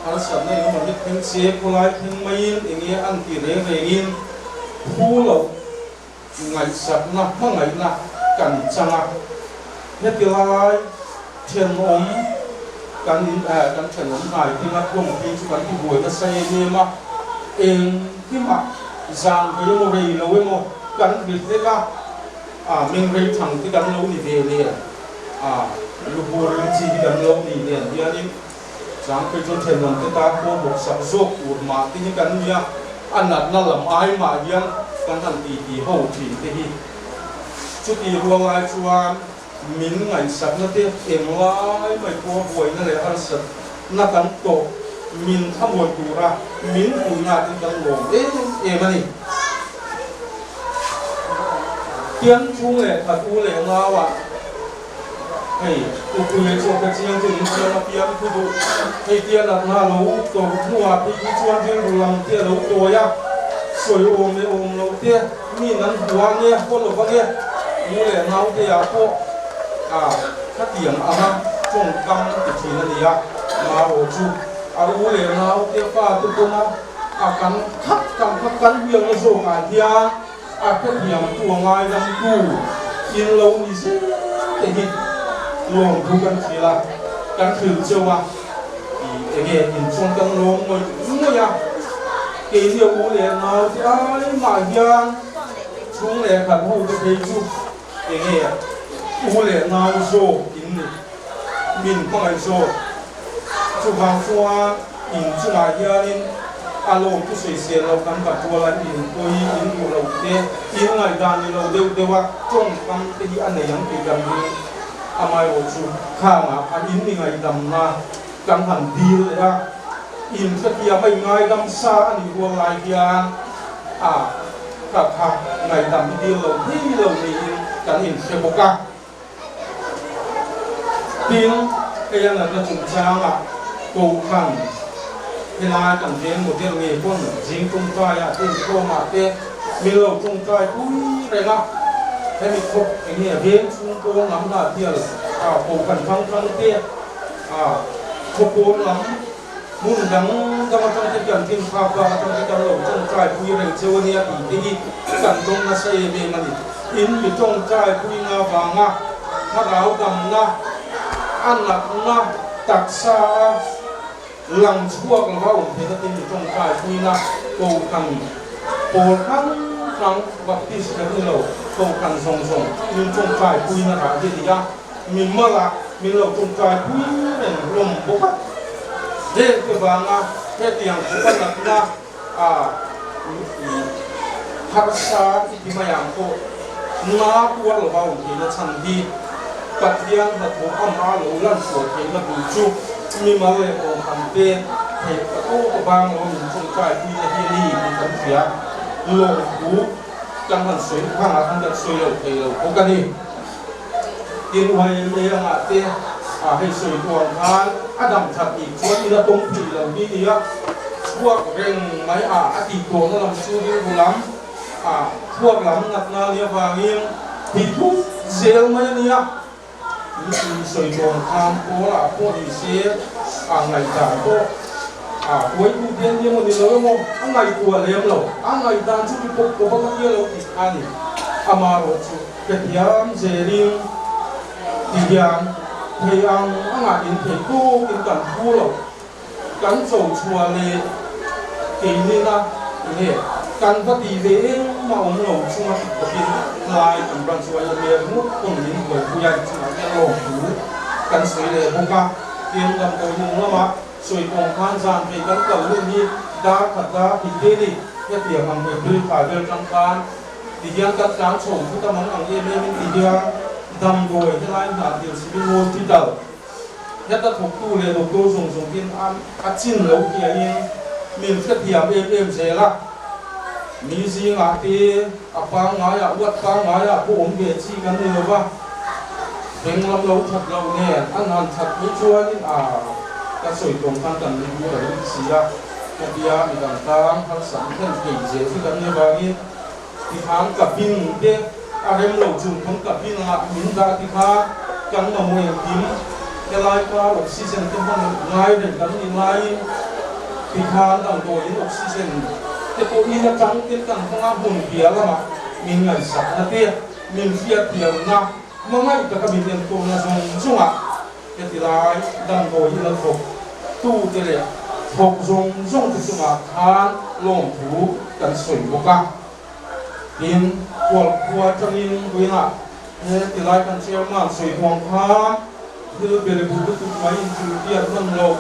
Harsatna engemaw hlek thleng se, khawlai thleng maiin enge an ti reng rengin phu loh ngaihsakna hmangaihna kan chang a. Heti lai thenawm kan in kan thenawm hnai thinga hlawm phei chu kan tibuai nasa em em a, engkimah zan rei emaw rei lo emaw kan rit hlek a, meng rei thang te kan lo ni ve nen, lubur ring chi hi kan lo ni nen hianin chang phei chuan thenawm te tan pawh bawksak zawk tur mah te hi kan ni a, a natna lam ai mah hian kan han titi ho thin te hi. Chuti rual lai chuan min ngaihsakna te englai mai pawh buaina leh harsatna kan tawh min thlamuan tura min puihna tin kan lawm em em a ni. Tiang chung leh khat u leh ngauah hei Upuia chuan ka chiang chu in chiang a piang thu duh. Hei tia natna lo tawrh hnuah phei hi chuan rilru lam te a lo tawi a, sawi awm leh awm loh te, Mi nan hua nge haw lo va nge? U leh naute ah pawh a khatiang anga tawngkam ti thin a nia. Marawh chu a u leh naute fa te pawn a a kan khat kan khat kan biakna zawk ah hian a hrethiam tu a ngaidam tu in lo ni zel te hi lawmthu kan thil a, kan thil cheu a. Ih enge in chuan kan lawm ngawih ngawih a, keini a u leh nau te ai mah hian chhung leh khat ho te phei chu enge u leh nau zawk in ni, min hmangaih zawk. Chuvang chuan in chungah hianin a lawm chu sawisel lo kan bat rual a, in pawi in duh lo te, in ngaihdan ni lo deuh deuh a tawngkam te hi a nei ang tih kan ring. Amaherawh chu khangah khan in mi ngaihdamna kan han dil leh a, in hrethiam a ingaidam sa a nih rual lai hian a kha kha ngaihdam hi dil lo thei lo niin kan inhre bawk a. Tin, hei a natna chungchangah Kohhran helai kan veng model ngei pawn zing tawngtaiah te inkhawmah te min lo tawngtai pui reng a, hemi khawp eng nge veng chhung pawn lam hna tial a Kohhran hrang hrang te a khaw pawn lam hmun dang dang atang te kan tin phak bak atang te kan lo tawngtai pui reng cheu ania tih te hi kan tawng nasa em em a ni. In mi tawngtai puina avanga thlarau damna a natna taksa a lang chhuak lova awm theihna te mi tawngtai puina Kohhran pawl hrang hrang Baptist kher ni lo Kohhran zawng zawng min tawngtai puina rah hi a ni a, mi mala min lo tawngtai pui reng hlawm bawk a. Heng te vanga hetiang khawpa natna a harsa i ti mai ang pawh na tuar lova awm theihna chhan hi Pathian hnathawh amah lo lan chhuah theihna bul chu mimal leh awmham te theih ka tawk avang lo min tawngtai puina hi a ni tih kan hria. Lawmthu kan han sawi phangah khan kan sawi lo thei lo bawk a ni. Tin YMA angah te hei sawi tu ang khan a dam that nih chuan ina tawng thei lo hi nia chhuak reng mai a a tih tawhna lam chu rilru lam a chhuak lam natna nia vangin ti thut zel mai a nia mi sawi tu ang khan pawl ah pawh ni se a ngaihdan pawh a huaitu te an ni emaw ni lo emaw a ngaihtuah lem lo a ngaihdan chu mi pawp pawp a ka tia lo tih kha a ni amaherawhchu. Hetiang zelin ti hian thei ang angah in thei tawkin kan thu lo, kan cho chhuah leh keinina nge kan va ti ve engmah awm lo chunga ti khawpin tlai kan branch yma ringawt pawn min buaipui a inchungah hian lawmthu kan sawi leh bawk a, tin damdawi hnung lamah sawi kawng khan zan phei kan kal hun hi dar khat dar hnih te ni hetiang ang April thla vel tang khan Ti hian kan tlang chho thut a mang ang em em in ti hian damdawi helai hna thil Civil Hospital heta thawktu leh doctor zawng zawng in a chin lo hiain min hrethiam em em zel a, mi zingah te a pangngaiah uat pangngaiah pawh awm ve chi kan ni lova, eng lam lo that lo nen an han that phei chuanin a ka sawi tawng khan kan rilru a ring si a, hetia midang tan harsatna thlen thei zel hi kan ni avangin. Tikhan ka bin te a rem lo chung pawn ka bin ah min dah tikha kan mamawh engkim helai kar oxygen te hman ngai reng kan nih laiin. Tikhan damdawiin oxygen te pawh in atang ten kan hmang a, hmun bia lamah min ngaihsakna te, min hriatthiamna, hmangaih taka min enkawlna zawng zawngah heti lai damdawi in a thawk tu te leh thawk zawng zawng te chungah khan lawmthu kan sawi bawk a. Tin, Kualkhua atangin vawiinah he tilai kan chairman sawi huang khan thil belebu lutuk mai inhrilhfiah hman loh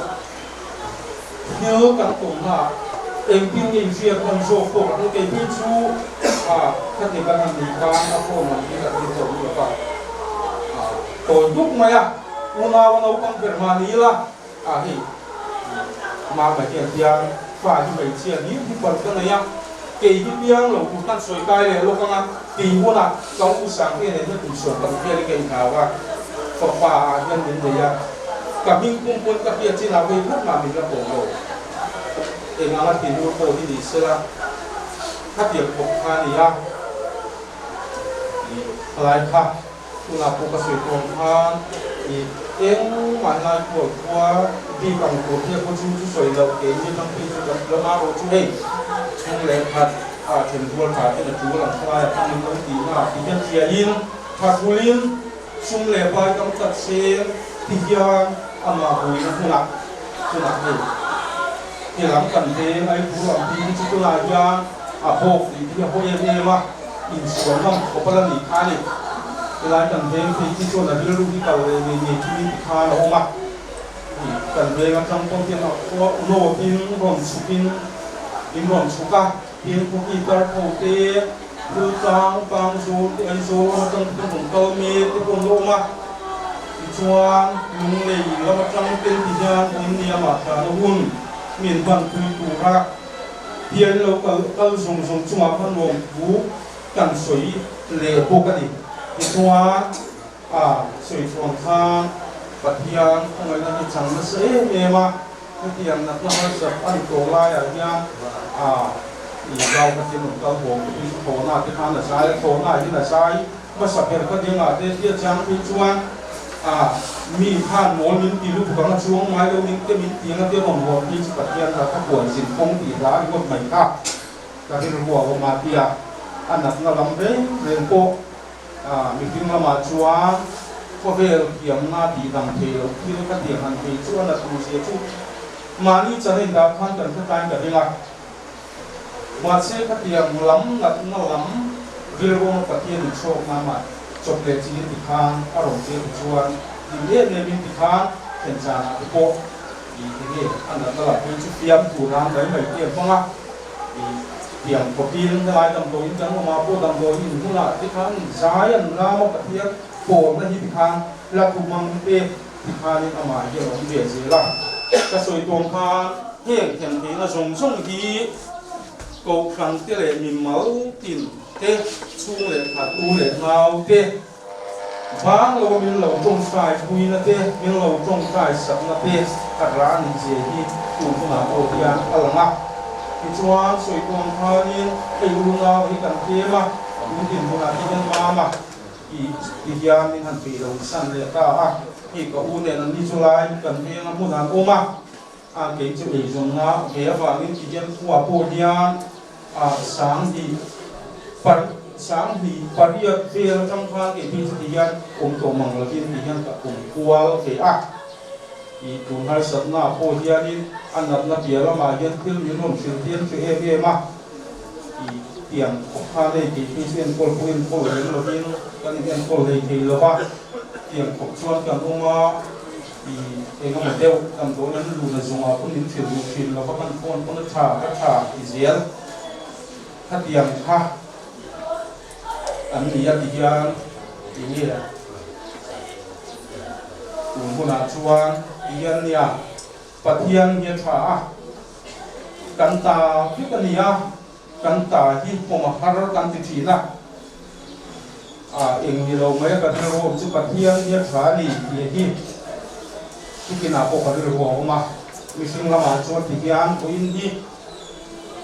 thil kan tawmna ah engtin nge inhriat hman zawk pawh ka hre kei phei chu a khati kan han nih khan a phone lam hi ka thil tawh lutuk a, a tawi duk mai a, unau a naupang ber mah ni ila a hei mama hian hian fa hi hmeichhia hlir hi parh ka nei a, kei hi piang lo tur khan sawi kai leh lawk anga tih hunah ka u Sangte nen hian kum 15 velin ka inhau a, fapa ah hian min nei a, ka hming pum pawn ka hriat chin ah vei khat mah min la pawm lo. Eng anga thinur pawh hi ni sela khatiang khawp kha a ni a, ih khalai kha. Tunah pawh ka sawi tawng khan i engmah helai kual khua bik ang tur hi a khaw chu chu sawi loh keini atang phei chu kan lam a rawh chu hei chhung leh khat a then rual tha ten a tul ang khalai a hmang in lo tih na ti hian hriain tha thulin sum leh pai tam tak seng ti hian amah buaina hmunah tunah hei helam kan veng ai phur ang tih hi chu tunah hian a bawk tih hi a haw em em a. Inchhuan ngam khawp a la nih kha a ni. Helai kan veng phei khi chuan a rilru hi kal leh ngei ngei khi min ti khan a awm a. Ih, kan veng atang pawn hian a khua nawtin rawn chhukin in rawn chhuk a, tin khawki tar tho te, thil tlang tlang zawl te, Aizawl lam atang te pawn rawn kal mek te pawh an la awm a. Tichuan Lunglei lam atang ten ti hian awm nia mah thlahna hun min hman pui tura Hian lo kal kal zawng zawng chungah khan lawmthu kan sawi leh bawk a ni. Tichuan a sawi chuang khan Pathian khawngaihna hi chang nasa em em a, hetiang natna harsat a ni tawh laiah hian a i zau kha tin rawn kal haw pawhin thlawhna te khan a zai a, thlawhna hian a zai Hmasa ber ka dingah te hriat chang phei chuan a mi khan mawl min ti lutuk ang a chuang ngai lo ning te min ti anga te rawn hawn phei chu Pathian hla ka puan zin kawng tih hla ringawt mai kha ka rilru a awm a tia a natna lam reng reng pawh a mihring lamah chuan khawvel thiamna tih dang thei loh thil ka tiang han phei chu a nat tur zia chu mahni chan a indah khan kan hre tain ka ring a. Mahse khatiang lam natna lam rilruanga Pathian in chhawk nama chawp leh chi in tikhan a rawn che te chuan hlim em em in tikhan thlen chanah te pawh i enge a natna lam phei chu fiam tur ran mai mai te a hmang a, i tiang khawpin helai damdawiin kan awm ah pawh damdawi in hmunah tikhan zai an lam a Pathian pawlna hi tikhan hla thu hmang te Tikhanin amah hi a awm ve zel a, ka sawi tawn khan heng themtheihna zawng zawng hi Kohhran te leh mimal tin te, chhung leh khat u leh nau te, vang lo min lo tawngtai puina te, min lo tawngtai sakna te a rah a nih zia hi tun hunah pawh hian a lang a. Tichuan sawi tawn khanin hei unau hi kan tlem a, tun dinhmunah te hian mam a. Tih ti hian min han peih lo san leh ta a, hei ka u nen an ni chu lai kan veng a hmun an awm a, a kei chu eizawnna ve avangin ti hian khua pawh hian a 2000 pariat vel atang khan kei phei chu ti hian awm tawh mang lovin ti hian ka awm kual ve a, tih tun harsatna pawh hianin a natna piah lamah hian thil min rawn hrilh hian hre em em a. I tiang khawp kha nei tih phei chu enkawl pawh enkawl lem lovin kan in enkawl hlei thei lo va, tiang khawp chuan kan awm a, i eng emaw deuh damdawi an lun a zungah pawn min hrilh duh thin lo va, kan phone pawn a tha ka tha ti zel khatiang kha an ni a ti hian ti nge tun hunah chuan ti hian nia Pathian hi a tha a. Kan ta vek a ni a, kan ta hi pawm a har kan ti thin a. A eng ni lo mai a ka rilru awm chu Pathian hi a tha a ni tih hi tukinah pawh ka rilru a awm a. Mihring lamah chuan ti hian vawiin hi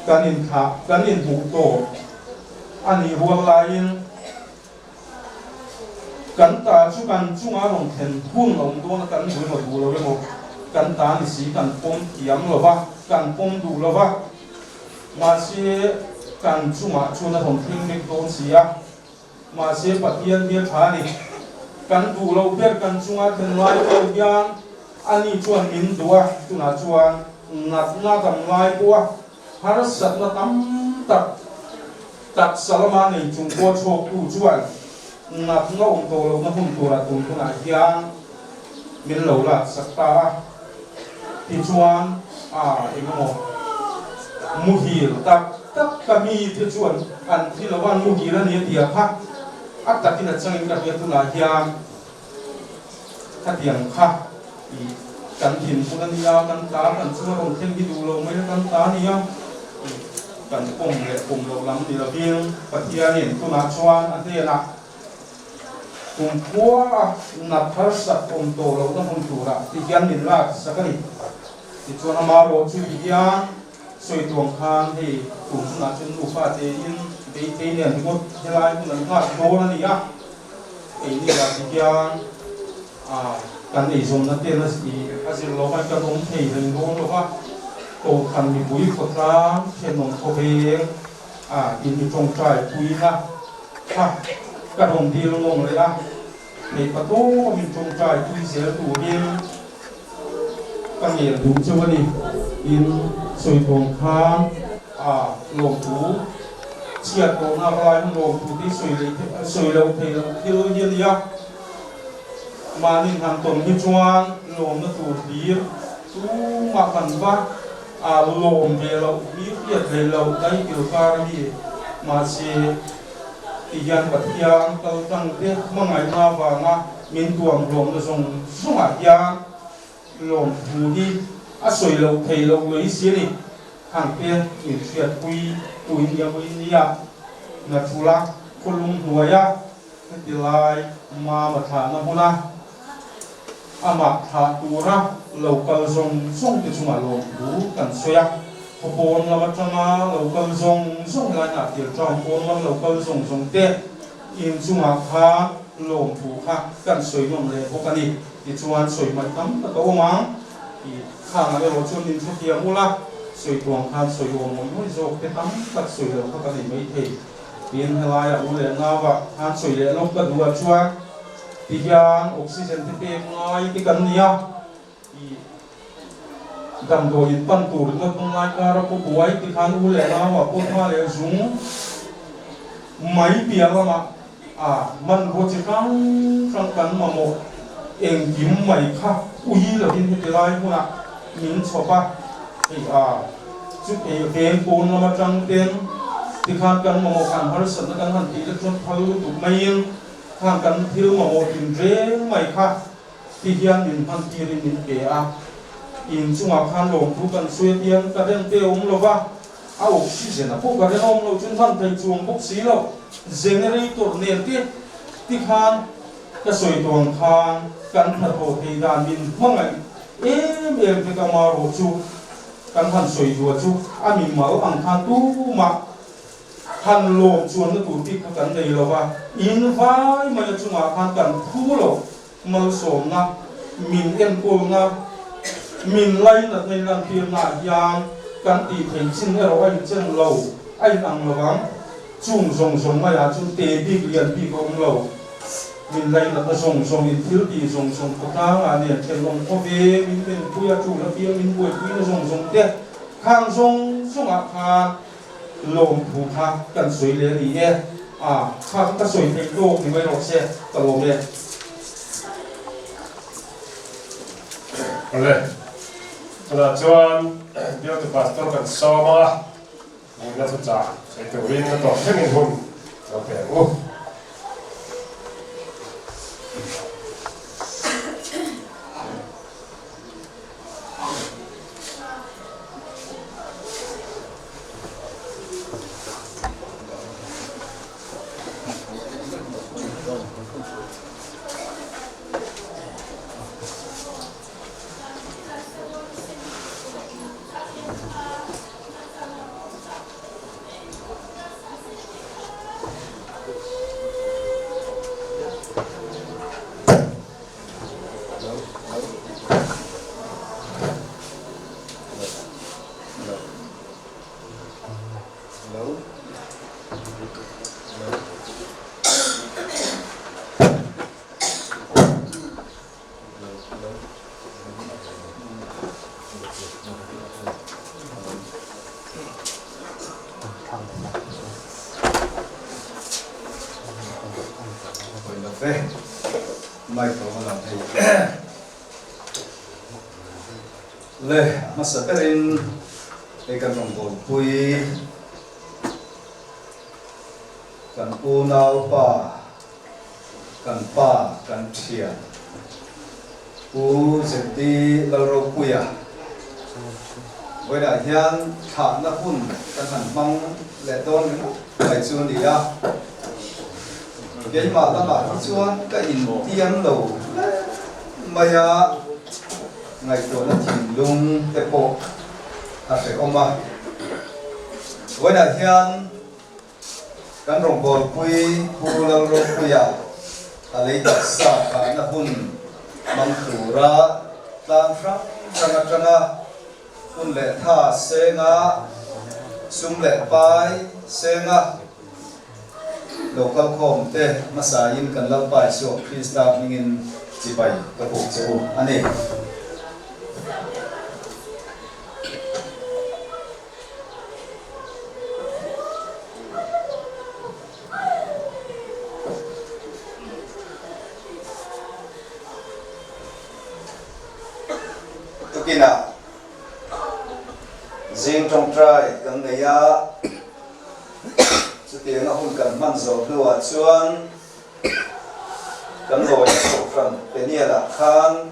kan inthlah kan inhmuh tawp a nih rual laiin, Kan ta chu kan chunga rawn thlen hun a awm dawn a, kan hmu emaw duh lo emaw, kan ta ni si kan pawm thiam lo va, kan pawm duh lo va, mahse kan chungah chuan a rawn thleng vek dawn si a. Mahse Pathian hi a tha a ni. Kan duh loh ber kan chunga thlen lai pawh hian ani chuan min duh a, tunah chuan natna dam lai pawh a harsatna tam tak taksa lama nei chung pawh chhawktu chuan natna awm tawh lohna hun turah tun hunah hian min lo laksak ta a. Tichuan a engemaw muhil tak tak ka mite chuan an thi lo a, an muhil a ni a ti a kha a takin a changin ka hria tunah hian khatiang kha ih kan thinhmun a nia, kan ta kan chunga rawn thleng hi duh lo mai a kan ta a nia ih kan pawm leh pawm loh lam ni lovin Pathianin tunah chuan a hnenah Kum khua a nat harsat awm tawh lohna hmun turah ti hian min lak sak a ni. Tichuan ama rawh chu ti hian sawi tuang khan hei kum hunah chuan nufa tein beitei nen ringawt helai hun an nghak dawn a ni a, keini lah ti hian kan eizawnna ten a zir lo a, kan awm thei reng dawn lo va, Kohhran mipui khawtlang thenawm khawveng a in mi tawngtai puina kha ka rawn dil ngawng leh a, theih patawm in tawngtai pui zel turin ka ngel duh cheu a ni. In sawi tawn khan a lawmthu chhiat tawhna lai hun lawmthu te sawi leh sawi loh theih loh thil hi a ni a, mahni han tawn hi chuan lawmna tur hlir tumah kan va A lawm ve loh hi hriat hlei loh daih kil kar a ni. Mahse, ti hian Pathian kal tang te hmangaihna avanga min tuam hlawmna zawng zawngah hian lawmthu hi a sawi loh thei loh lui si a ni. Khang te min hriatpui tu in nia pawhin nia Nathula khawlung hnuaia heti lai mama thlahna hmuna Amah thlah tura lo kal zawng zawng te chungah lawmthu kan sawi a, khaw pawn lam atanga lo kal zawng zawng helai hnah tir town pawn lam lo kal zawng zawng te in chungah khan lawmthu kha kan sawi nawn leh bawk a ni. Tichuan sawi hmaih tam tak a awm ang tih khangah erawh chuan min hrethiam ula, sawi tuang khan sawi awm ngawih ngawih zawk te tam tak sawi loh kha ka nei maithei. Tin helaia u leh nauah khan sawi leh lawk ka duh ah chuan Ti hian oxygen te pek ngai te kan ni a, ih damdawi in pan tur ringawt pawn ngai kar a pawh buai ti khan u leh nau ah pawh hma leh zung mai piah lamah a hmanrua chi hrang hrang kan mamawh engkim mai kha ui lovin heti lai hmunah min chhawp a, hei a chu ei veng pawn lam atang ten tikhan kan mamawh kan harsatna kan han tih lek chuan phal lutuk maiin Khang kan thil mamawh tin reng mai kha ti hian min hman tirin min pe a, in chungah khan lawmthu kan sawi a tiang ka reng te awm lo va, a oxygen a pawh ka reng awm lo chuan hman thei chuang bawk si lo, generator nen te ti khan ka sawi tawh ang khan kan hnathawh thei dan min hmangaih em em vek a marawh chu kan han sawi duah chu a mimal ang khan tumah Han lawm chuanna tur bik kha kan nei lo va, in vai mai a chungah khan kan phu lo, malsawmna, min enkawlna, min lainatna in lantirnaah hian kan tih theih chin erawh a inchen lo, a inang lo vang. Chung zawng zawng maiah chuan te bik lian bik a awm lo. Min lainatna zawng zawng, in thil tih zawng zawng khawtlangah nen thenawm khawve, min menpui a tul apiang min buaipuina zawng zawng te khang zawng zawngah khan Lawmthu kha kan sawi leh a ni e. A, kha kha ka sawi theih tawk ni mai rawh se, ka lawm e. Awle, tunah chuan Bialtu Pastor kan sawm a, nunna thuchah sawi turin a tawp thlengin hun lo pe ang u. ve. Mic lo va lang hei. Le, a hmasa berin hei kan rawngbawlpui kan unaupa, kan pa, kan thian Pu ZD Lalropuia vawiinah hian thlahna hun kan han hmang leh dawn ringawt mai chu a ni a. Keimah lamah hi chuan ka intiam lo hle mai a, ngaihtuahna thinlung te pawh a hrehawm a. Vawiinah hian Kan rawngbawlpui Pu Lalropuia a lei taksa kahna hun hmang tura tlang hrang hrang atanga hun leh tha senga sum leh pai senga lo kalkhawm te hmasain kan Lalpa Isua Krista hmingin chibai ka buk che u a ni. Tukinah zing tawngtai kan nei a, chutianga hun kan hman zawh hnuah chuan kan lawina kohhran Peniel-ah khan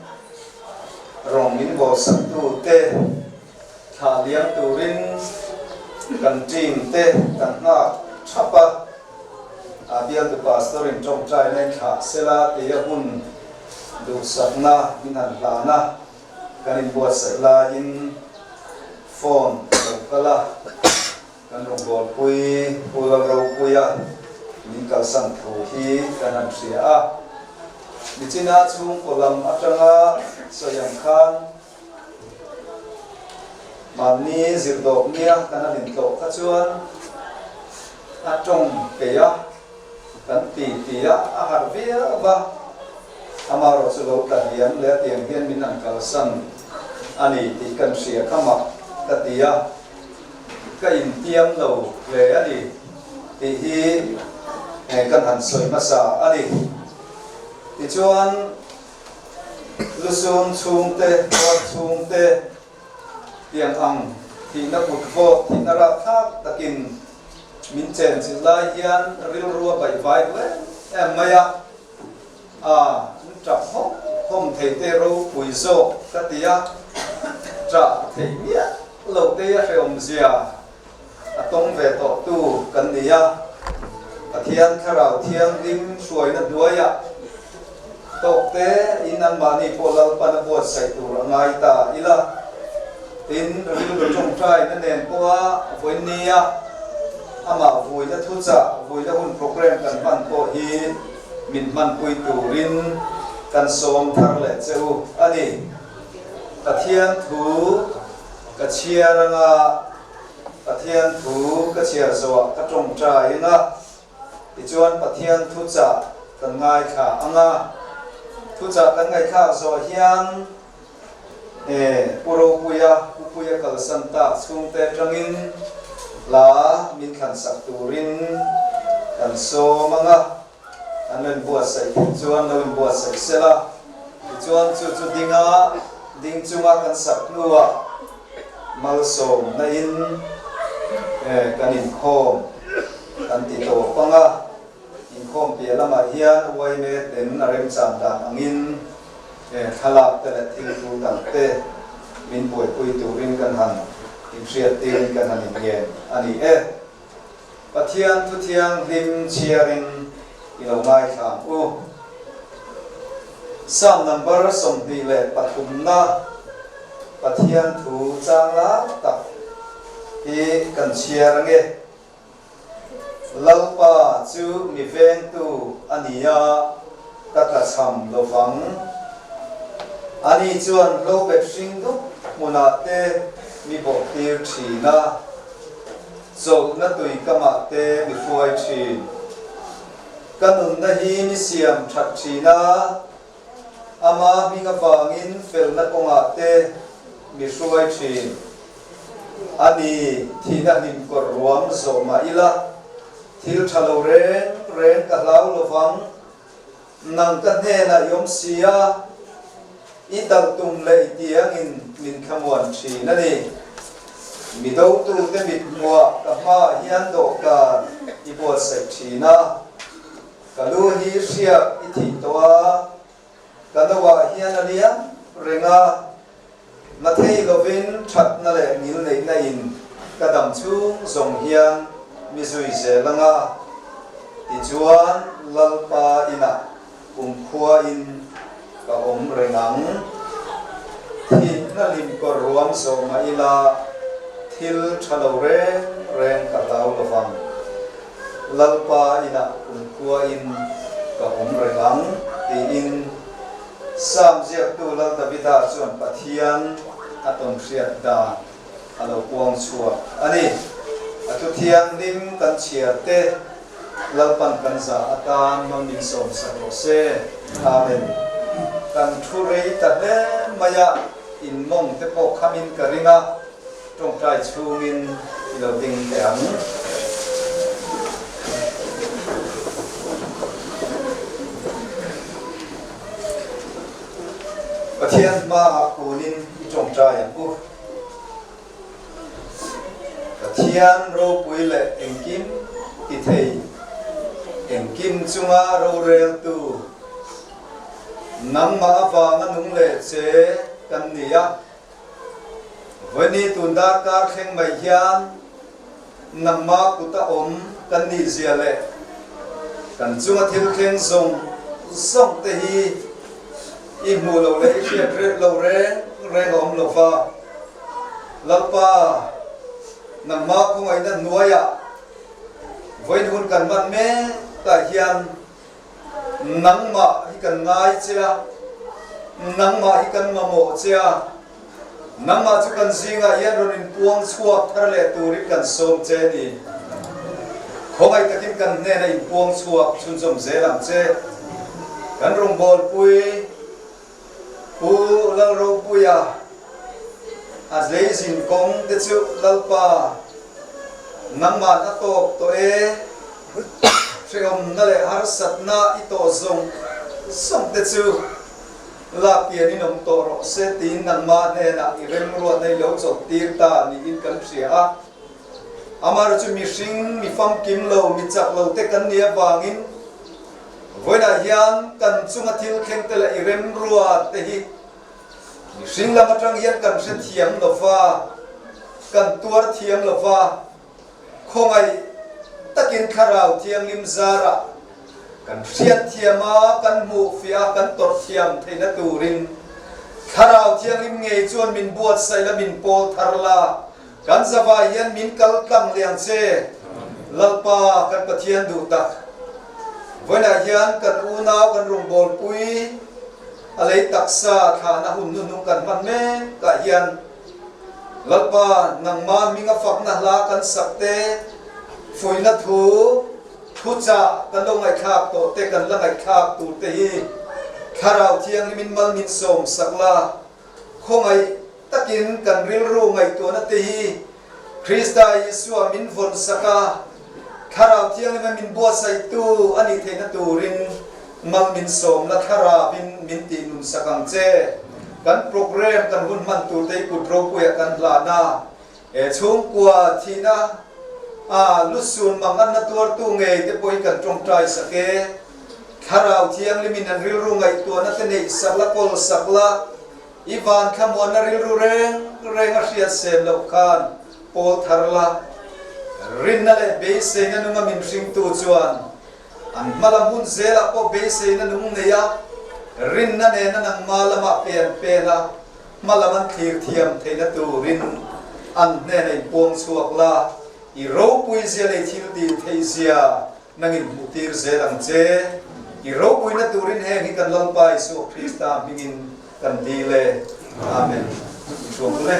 rawng min bawlsaktu te, Thlah liam turin kan team te kan nghak thap a, a bialtu pastor in tawngtai na in thlah sela tia hun duhsakna min han hlan a, kan inbuatsaih laiin phone a lo kal a, kan rawngbawlpui Pu Lalropuia min kalsan thu hi kan han hria a, nichina chhungkaw lam atanga sawi ang khan, Mahni zirtawp nia kan han intlawh kha chuan a tawng peih a, kan ti ti a, a harh viau va, amaherawh chu lo tla hliam leh a tiang hian min han kalsan a ni tih kan hria kha mak ka ti a, ka intiam lo hle a ni tih hi kan han sawi hmasa a ni. Tichuan. Lusum chhungte, tuar chhungte tiang ang thihna kut vawt, thihna rapthlak takin min chenchilh lai hian rilru a baihvai duh em em mai a, a min tap hawm hawm thei te ropui zawk ka ti a, ṭah theih miah loh te a hrehawm zia a tawng ve tawh tu kan ni a, Pathian Thlarau Thianghlim hruaina hnuaiah tawk te in anmahni pawh Lalpan a buatsaih tur a ngai ta ila. Tin, rilru tawngtaina nen pawha vawiinnia amah vuina thuchah, vuina hun program kan hman pawh hi min hmanpui turin kan sawm thar leh che u a ni. Pathian thu ka chhiar anga Pathian thu ka chhiar zawhah ka tawngtai anga, tichuan Pathian thuchah kan ngaithla anga, thuchah kan ngaihthlak zawh hian e Pu Ropuia, Pu Puia kalsan tak chhungte atangin hla min thlansak turin kan sawm anga. An lo inbuatsaih theih chuan lo inbuatsaih sela, tichuan chu chu dinga ding chunga kan sak hnuah malsawmna in kan inkhawm kan ti tawp ang a, inkhawm piah lamah hian yma ten a remchan dan angin thlalak te leh thil tul dang te min buaipui turin kan han inhriattirin kan han inngen a ni e. Pathian thu thianghlim chhiarin i lo ngaithla ang u. Psalm number 23na Pathian thu chang lai tak hi kan chhiar ange. Lalpa chu mi vengtu a ni a, ka tlachham lovang. Ani chuan hlobet hring dup hmunah te mi bawhtir thin a. Chawlhna tui kamah te mi hruai thin. Ka nunna hi mi siam that thin a, ama hming avangin felna kawngah te mi hruai thin. A ni, thihna hlim kawr ruam zawh mah ila, thil tha lo reng reng ka hlau lovang. Nang ka hnenah i awm si a, i talhtum leh i tiangin min thlamuan thin a ni. Mi dotute mithmuah ka hmaah hian dawhkan i buatsaih thin a, ka lu hi hriak i thih tawh a, ka noah hian a liam reng a, Na thei lovin thatna leh ngilneihna in ka dam chhung zawng hian mi zui zel anga, tichuan Lalpa inah kumkhua in ka awm reng ang. Thihna hlim kawr ruam zawh mah ila thil tha lo reng reng ka hlau lovang. Lalpa inah kumkhua in ka awm reng ang tiin Psalm ziaktu Lal Davida chuan Pathian a tawnhriat dan a lo puang chhuak a ni. A thu thianghlim kan chhiar te Lalpan kan za atan mal min sawmsak rawh se. Amen. Kan thu rei ta hle mai a, in mawng te pawh khamin ka ring a, tawngtai chhungin i lo ding teh ang. Pathian hmaah kunin i tawngtai ang u. Pathian ropui leh engkim ti thei, engkim chunga roreltu, nangmah avanga nung leh che kan ni a. Vawini tun darkar thleng mai hian nangmah kuta awm kan nih zia leh kan chunga thil thleng zawng zawng te hi i hmuh loh leh i hriat reuh lo reng reng a awm lo va. Lalpa, nangmah khawngaihna hnuaiah vawiin hun kan hman mek ah hian Nangmah hi kan ngai che a, nangmah hi kan mamawh che a, nangmah chu kan zingah hian rawn inpuang chhuak thar leh turin kan sawm che a ni. Khawngaih takin kan hnena inpuang chhuak chhunzawm zel ang che. Kan rawngbawlpui Pu Lalropuia a leizin kawng te chu Lalpa nangman a tawk tawh e, hrehawmna leh harsatna i tawh zawng zawng te chu lak pianin awm tawh rawh se tiin nangmah hnenah i remruatna i lo chawlh tir ta niin kan hria a. Amaherawhchu chu mihring, mi famkim lo, mi chak lo te kan nih avangin Vawiinah hian kan chunga thil thleng te leh i remrua te hi mihring lam atang hian kan hrethiam lo va, kan tuar thiam lo va, khawngaih takin Thlarau Thianghlim zarah kan hriatthiam a, kan hmuhfiah a, kan tawrh thiam theihna turin Thlarau Thianghlim ngei chuan min buatsaih la, min pawl thar la, Kan zavai hian min kal tlang liang che, Lalpa kan Pathian duh tak. Vawiinah hian kan unau kan rawngbawlpui a lei taksa thlahna hun hnuhnung kan hman mek ah hian Lalpa nangmah hminga fakna hla kan sak te, fuihna thu, thuchah kan lo ngaihthlak tawh te, kan la ngaihthlak tur te hi Thlarau Thianghlimin mal min sawm sak la. Khawngaih takin kan rilru ngaihtuahna te hi Krista Isua min vawn sak a, Thlarau Thianghlim a min buatsaihtu a nih theihna turin mal min sawmna Thlarauin min tih nun sak ang che. Kan program kan hun hman tur te hi kut ropuiah kan hlan a, he chhungkua thihna a lusun manganna tuartu ngei te pawh hi kan tawngtai sak e. Thlarau Thianghlimin an rilru ngaihtuahna te neih sak la, kawl sak la, i van thlamuanna rilru reng reng a hriat sem loh khan pawl thar la. Rinna leh beiseina nunga min hringtu chuan an hma lam hun zelah pawh beiseina nung nei a, rinna nena nangma lamah pen pen a, hma lam an thlir thiam theihna turin an hnena inpuang chhuak la, i ropui zia leh i thil tih theih zia Nangin hmuh tir zel ang che. I ropuina turin heng hi kan Lalpa Isua Krista hmingin kan dil e. Amen. Inhruang ule.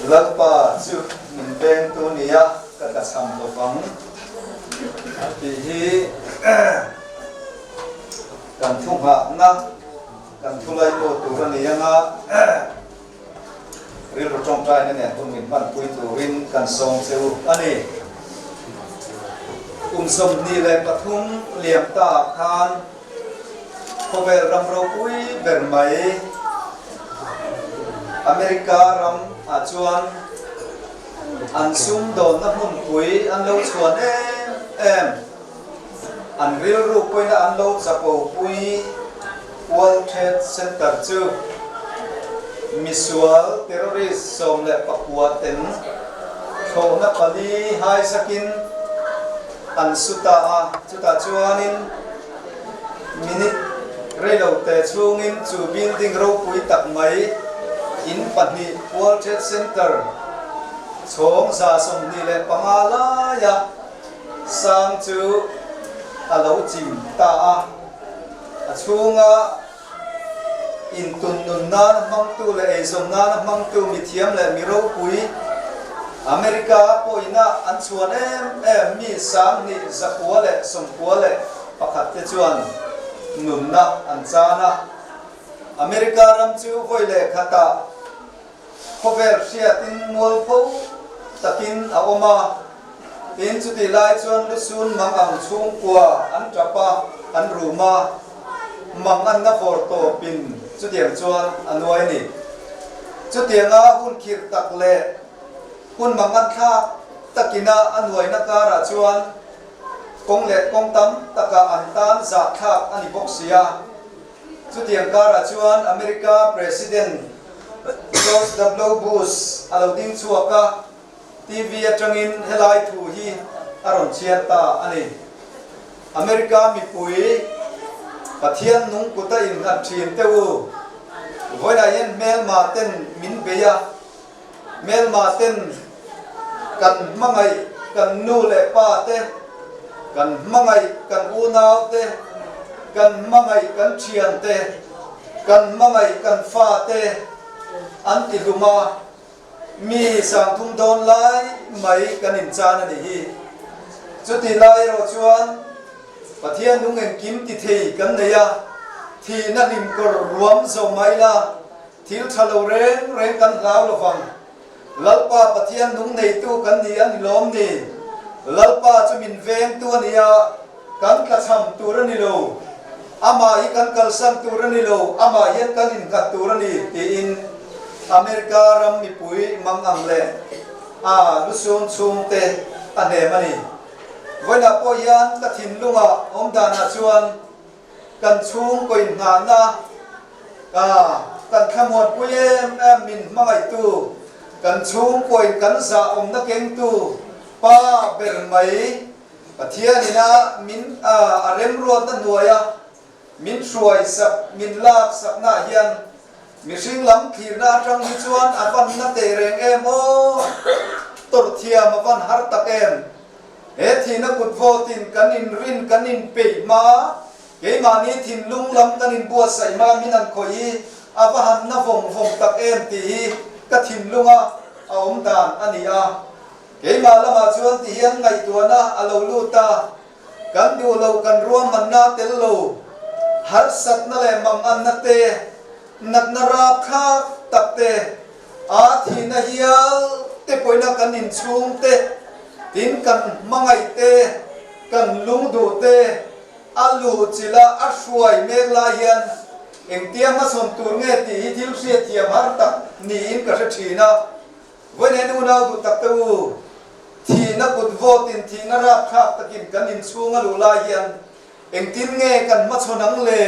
Lalpa chu min vengtu nia ka tlachham lovang tih hi kan thu nghahna Kan thu lai pawh tur a nei anga, Rilru tawngtaina nen hun min hmanpui turin kan sawm che u a ni. Kum 23 liam ta ah khan khawvel ram ropui ber mai America ram ah chuan an sumdawnna hmunpui an lo chhuan em em. An rilru pawina an lo chapo pui World Trade Center chu misual terrorist 19 ten thlawhna pali haizakin an su ta a, chutah chuanin minute reilote chhungin chu building ropui tak mai in pahnih World Trade Center chhawng 125 laia Sang chu a lo chim ta a, a chhunga intun nun nana hmangtu leh eizawn nana hmangtu mithiam leh mi ropui America pawhina an chhuan em em mi 2191 te chuan nunna an chan a. America ram chu vawi leh khatah Khawvel hriatin mualpho takin a awm a, tin chutih lai chuan lusun mang ang chhungkua an tap a, an rum a, mang anna vawr tawpin chutiang chuan a nuai a ni. Chutianga hun khirh tak leh hun mang an thlak takina a nuaina karah chuan kawng leh kawng tam takah an tan zahthlak a ni bawk si a. Chutiang karah chuan America President George W. Bush a lo ding chhuak a, TV atangin helai thu hi a rawn chhiar ta a ni. America mipui Pathian nung kuta innghat thin teh u, vawiinah hian hmelma ten min bei a, Hmelma ten kan hmangaih kan nu leh pa te, kan hmangaih kan unau te, kan hmangaih kan thian te, kan hmangaih kan fa te an ti hlum a, mi 3000 dawn lai mai kan inchan a nih hi. Chutih lai erawh chuan Pathian nung engkim ti thei kan nei a, thihna hlim kawr ruam zo mai la, Thil tha lo reng reng kan hlau lo vang. Lalpa Pathian nung neitu kan ni a ni lawm ni? Lalpa chu min vengtu a ni a, kan tlachham tur a ni lo. Amah hi kan kalsan tur a ni lo, amah hian kan innghat tur a ni, tiin America ram mipui mang ang leh a lusun chhungte a hnem a ni. Vawiinah pawh hian ka thinlungah awm danah chuan Kan chhungkaw inhnahna ka kan thlamuanpui em em min hmangaihtu, kan chhungkaw in kan zahawmna kengtu pa ber mai Pathian ina min a remruatna hnuaia min hruaisak, min laksaknaah hian mihring lam thlirna atang hi chuan a van na teh reng em aw, tawrhthiam a van har tak em. He thihna kut vawtin kan inrin kan inpeih hma, keimahni thinlung lam kan inbuatsaih hma min an khawih hi a va han na vawng vawng tak em tih hi ka thinlunga a awm dan a ni a. Keimah lamah chuan ti hian ngaihtuahna a lo lut a, kan duh loh kan ruahmanna tel lo, harsatna leh manganna te, natna rapthlak tak te, A thihna hial te pawina kan inchhung te, tin kan hmangaih te, kan lungduh te a luhchilh a, a hruai mek lai hian engtia hmasawn tur nge tih hi thil hriatthiam har tak niin ka hre thin a. Vawiin unau duh tak te u, thihna kut vawtin thihna rapthlak takin kan inchhung a luh lai hian Engtin nge kan hmachhawn ang le?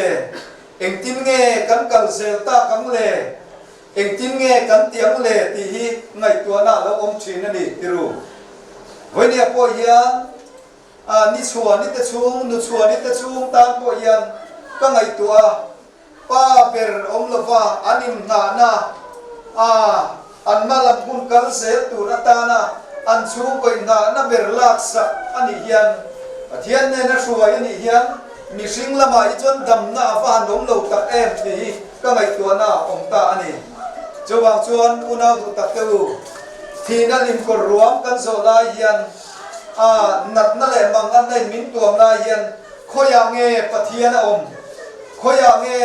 Engtin nge kan kal zel tak ang le? Engtin nge kan ti ang le? tih hi ngaihtuahna a lo awm thin a ni, ti ru. Vawinia pawh hian ni chhuani te chhung, nu chhuani te chhung tan pawh hian ka ngaihtuah a. Pa ber awm lova an inngahna a an hmalam hun kal zel tur atana an chhungkaw inngahna ber laksak a nih hian Pathian nena hruai a nih hian mihring lamah hi chuan damna a va han awm lo tak em tih hi ka ngaihtuahna a awm ta a ni. Chuvang chuan unau duh tak te u, thihna limkawr ruam kan zawh lai hian a natna leh manganna in min tuam lai hian Khawiah nge Pathian a awm? Khawiah nge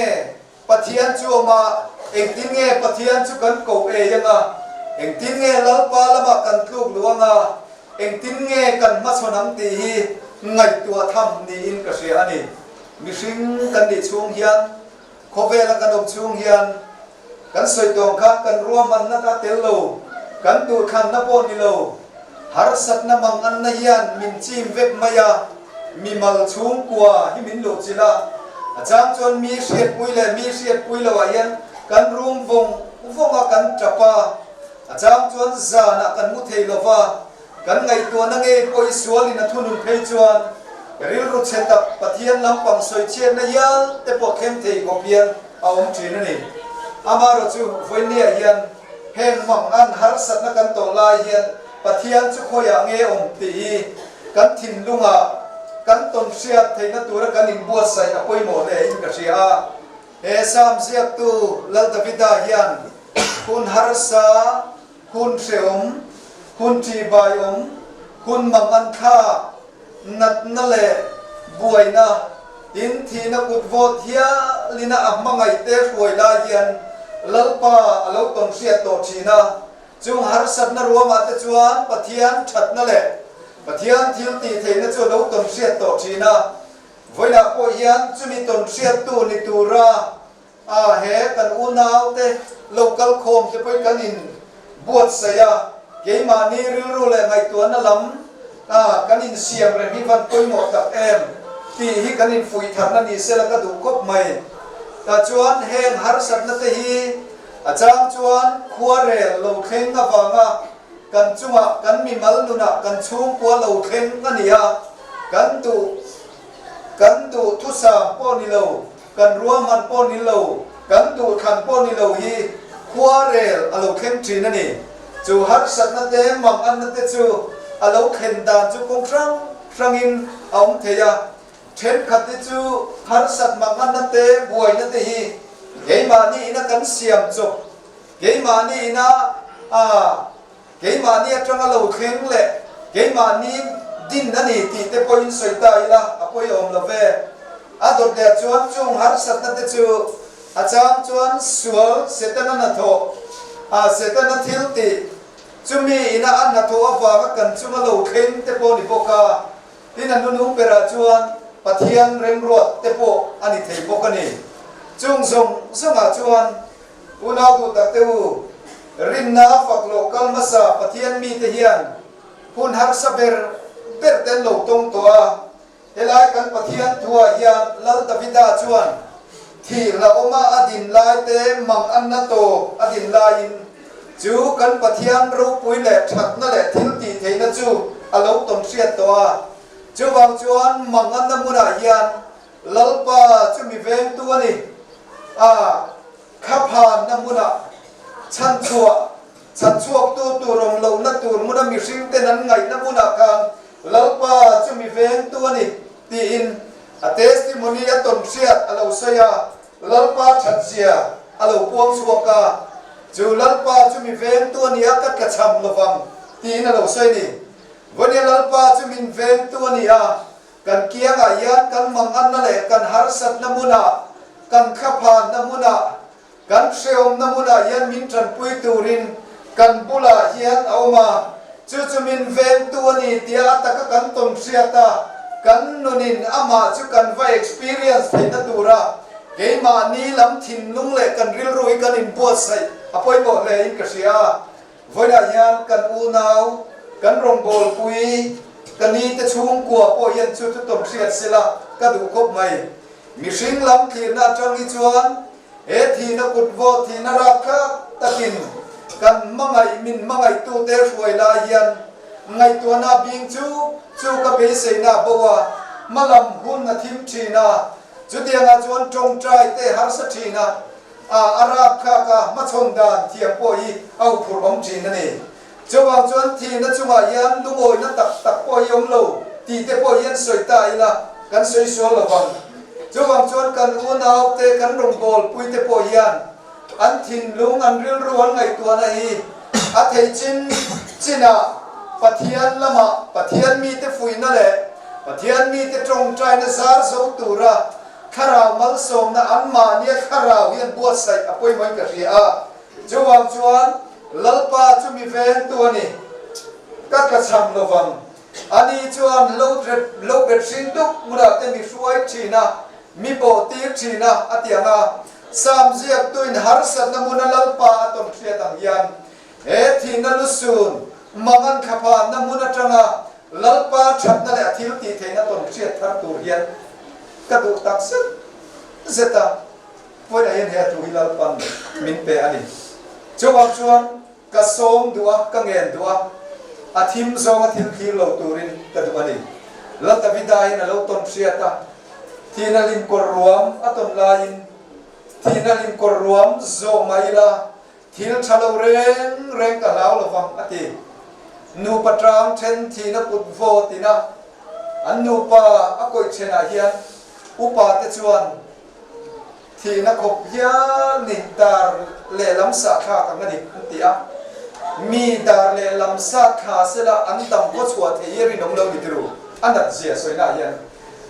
Pathian chu awm a? Engtin nge Pathian chu kan koh ei anga? Engtin nge Lalpa lamah kan tluk luh anga, engtin nge kan hmachhawn ang tih hi ngaihtuah tham niin ka hria a ni. Mihring kan nih chhung hian, khawvela kan awm chhung hian kan sawi tawng khan kan ruahmanna a tel lo, kan duhthlanna pawh ni lo, harsatna manganna hian min chim vek mai a, mimal chhungkua hi min luhchilh a, a chang chuan mi hriatpui leh mi hriatpui loah hian kan rum vawng vawng a, kan tap a, a chang chuan zanah kan mu thei lo va, kan ngaihtuahna ngei pawh i sualin a thunun phei chuan rilru chhe tak Pathian lampang sawichhiatna hial te pawh thleng thei khawp hian a awm thin a ni. Amaherawhchu vawinia hian heng mangan harsatna kan tawh lai hian Pathian chu khawiah nge awm tih hi kan thinlungah kan tawn hriat theihna tura kan inbuatsaih a pawimawh hle in ka hria a. He Psalm ziaktu Lal Davida hian hun harsa, hun hrehawm, hun ṭihbaiawm, hun mangan thlak, natna leh buaina, tin thihna kut vawt hialina a hmangaihte hruai lai hian Lalpa a lo tawn hriat tawh ṭhin a. Chung harsatna ruamah te chuan Pathian thatna leh Pathian thil tih theihna chu a lo tawn hriat tawh thin a. Vawiinah pawh hian chumi tawn hriattu ni tura a he kan unaute lo kal khawm te pawhin kan in buatsaih a, keimahni rilru leh ngaihtuahna lam a kan insiam reng hi van pawimawh tak em tih hi kan infuih tharna ni sela ka duh khawp mai. Tah chuan heng harsatna te hi A chang chuan khuarel lo thleng avanga kan chungah kan mimal nunah kan chhungkua lo thleng a ni a, kan duh kan duh thusam pawh ni lo, kan ruahman pawh ni lo, kan duh thlan pawh ni lo hi khuarel a lo thleng thin a ni. Chu harsatna te manganna te chu a lo thlen dan chu kawng hrang hrangin a awm thei a. Thenkhat hi chu harsat manganna te, buaina te hi keimahni ina kan siam chawp, keimahni ina ah keimahni atanga lo thleng leh keimahni din a ni tih te pawhin sawi ta ila a pawiawm lo ve. A dawt leh chuan chung harsatna te chu a chang chuan sual Setana hnathawh ah Setana thil tih chumi ina a hnathawh avanga kan chunga lo thleng te pawh ni bawk a. Tin, a hnunung berah chuan Pathian remruat te pawh a ni thei bawk a ni. Chung zawng zawngah chuan unau duh tak te u, rinna fak loh kal hmasa Pathian mite hian hun harsa ber ber te an lo tawng tawh a. Helai kan Pathian thuah hian Lal Davida chuan thih hlauhawma a din lai te mang anna tawp a din laiin Chu kan Pathian ropui leh thatna leh thil tih theihna chu a lo tawn hriat tawh a. Chuvang chuan manganna hmunah hian Lalpa chu mi vengtu a ni. A khaphanna hmunah chhanchhuah, chhanchhuaktu tur awm lohna tur hmuna mihringten an ngaihna hmunah khan Lalpa chu mi vengtu a ni tiin a testimony a tawn hriat a lo sawi a. Lalpa thatzia a lo puang chhuak a, chu Lalpa chu mi vengtu a ni a, ka tlachham lovang, tiin a lo sawi a ni. Vawnia Lalpa chu min vengtu a ni a, kan kiangah hian kan manganna leh kan harsatna hmunah, kan thlaphanna hmunah, kan hrehawmna hmunah hian min tanpui turin kan bulah hian a awm a. Chu chu min vengtu a ni tia a taka kan tawn hriat a, kan nunin amah chu kan va experience theihna tura keimahni lam thinlung leh kan rilru hi kan inbuatsaih a pawimawh hle in ka hria a. Vawiinah hian kan unau, kan rawngbawlpui, ka nite chhungkua pawh hian chu chu tawn hriat sela ka duh khawp mai. Mihring lam thlirna atang hi chuan He thihna kut vawt thihna rapthlak takin kan hmangaih min hmangaihtute hruai lai hian ngaihtuahna bing chu chu ka beiseina a bo a, hmalam hun a thim thin a, chutiangah chuan tawngtai te harsa thin a, a a rapthlak a hmachhawn dan thiam pawh hi a huphurh awm thin a ni. Chuvang chuan thihna chungah hian lungawina tak tak pawh hi awm lo tih te pawh hian sawi ta ila kan sawi sual lo vang. Chuvang chuan kan unaute, kan rawngbawlpui te pawh hian an thinlung, an rilru an ngaihtuahna hi a theih chin chinah Pathian lamah Pathian mite fuihna leh Pathian mite tawngtaina zar zo tura thlarau malsawmna anmahnia thlarau hi an buatsaih a pawimawhin ka hria a. Chuvang chuan. Lalpa chu mi vengtu a ni, ka tlachham lovang. Ani chuan lo lo bet hring dup hmunah te mi hruai thin a, mi bawh tir thin a, a ti ang a. Sam ziaktuin harsatna hmuna Lalpa a tawn hriat ang hian he thihna lusun mangan thlaphanna hmun atanga Lalpa thatna leh a thil tih theihna tawn hriat thar tur hian ka duh tak zet zet a. Vawiinah hian he thu hi Lalpan min pe a ni. Chuvang chuan ka sawm duh a, ka ngen duh a, a thim zawnga thil thlir lo turin ka duh a ni. Lal Davida hian a lo tawn hriat a, thihna hlim kawr ruam a tawn laiin, Thihna hlim kawr ruam zawh mah ila, Thil tha lo reng reng ka hlau lovang a ti. Nupa tang then thihna kut vawt ina an nupa a kawih thenah hian upa te chuan thihna khawp hial ni dar lehlam sah thlak ang a ni an ti a. Mi dar lehlam sat thla sela an dam khaw chhuah thei hi rinawm lo ni tiru a nat zia sawina hian.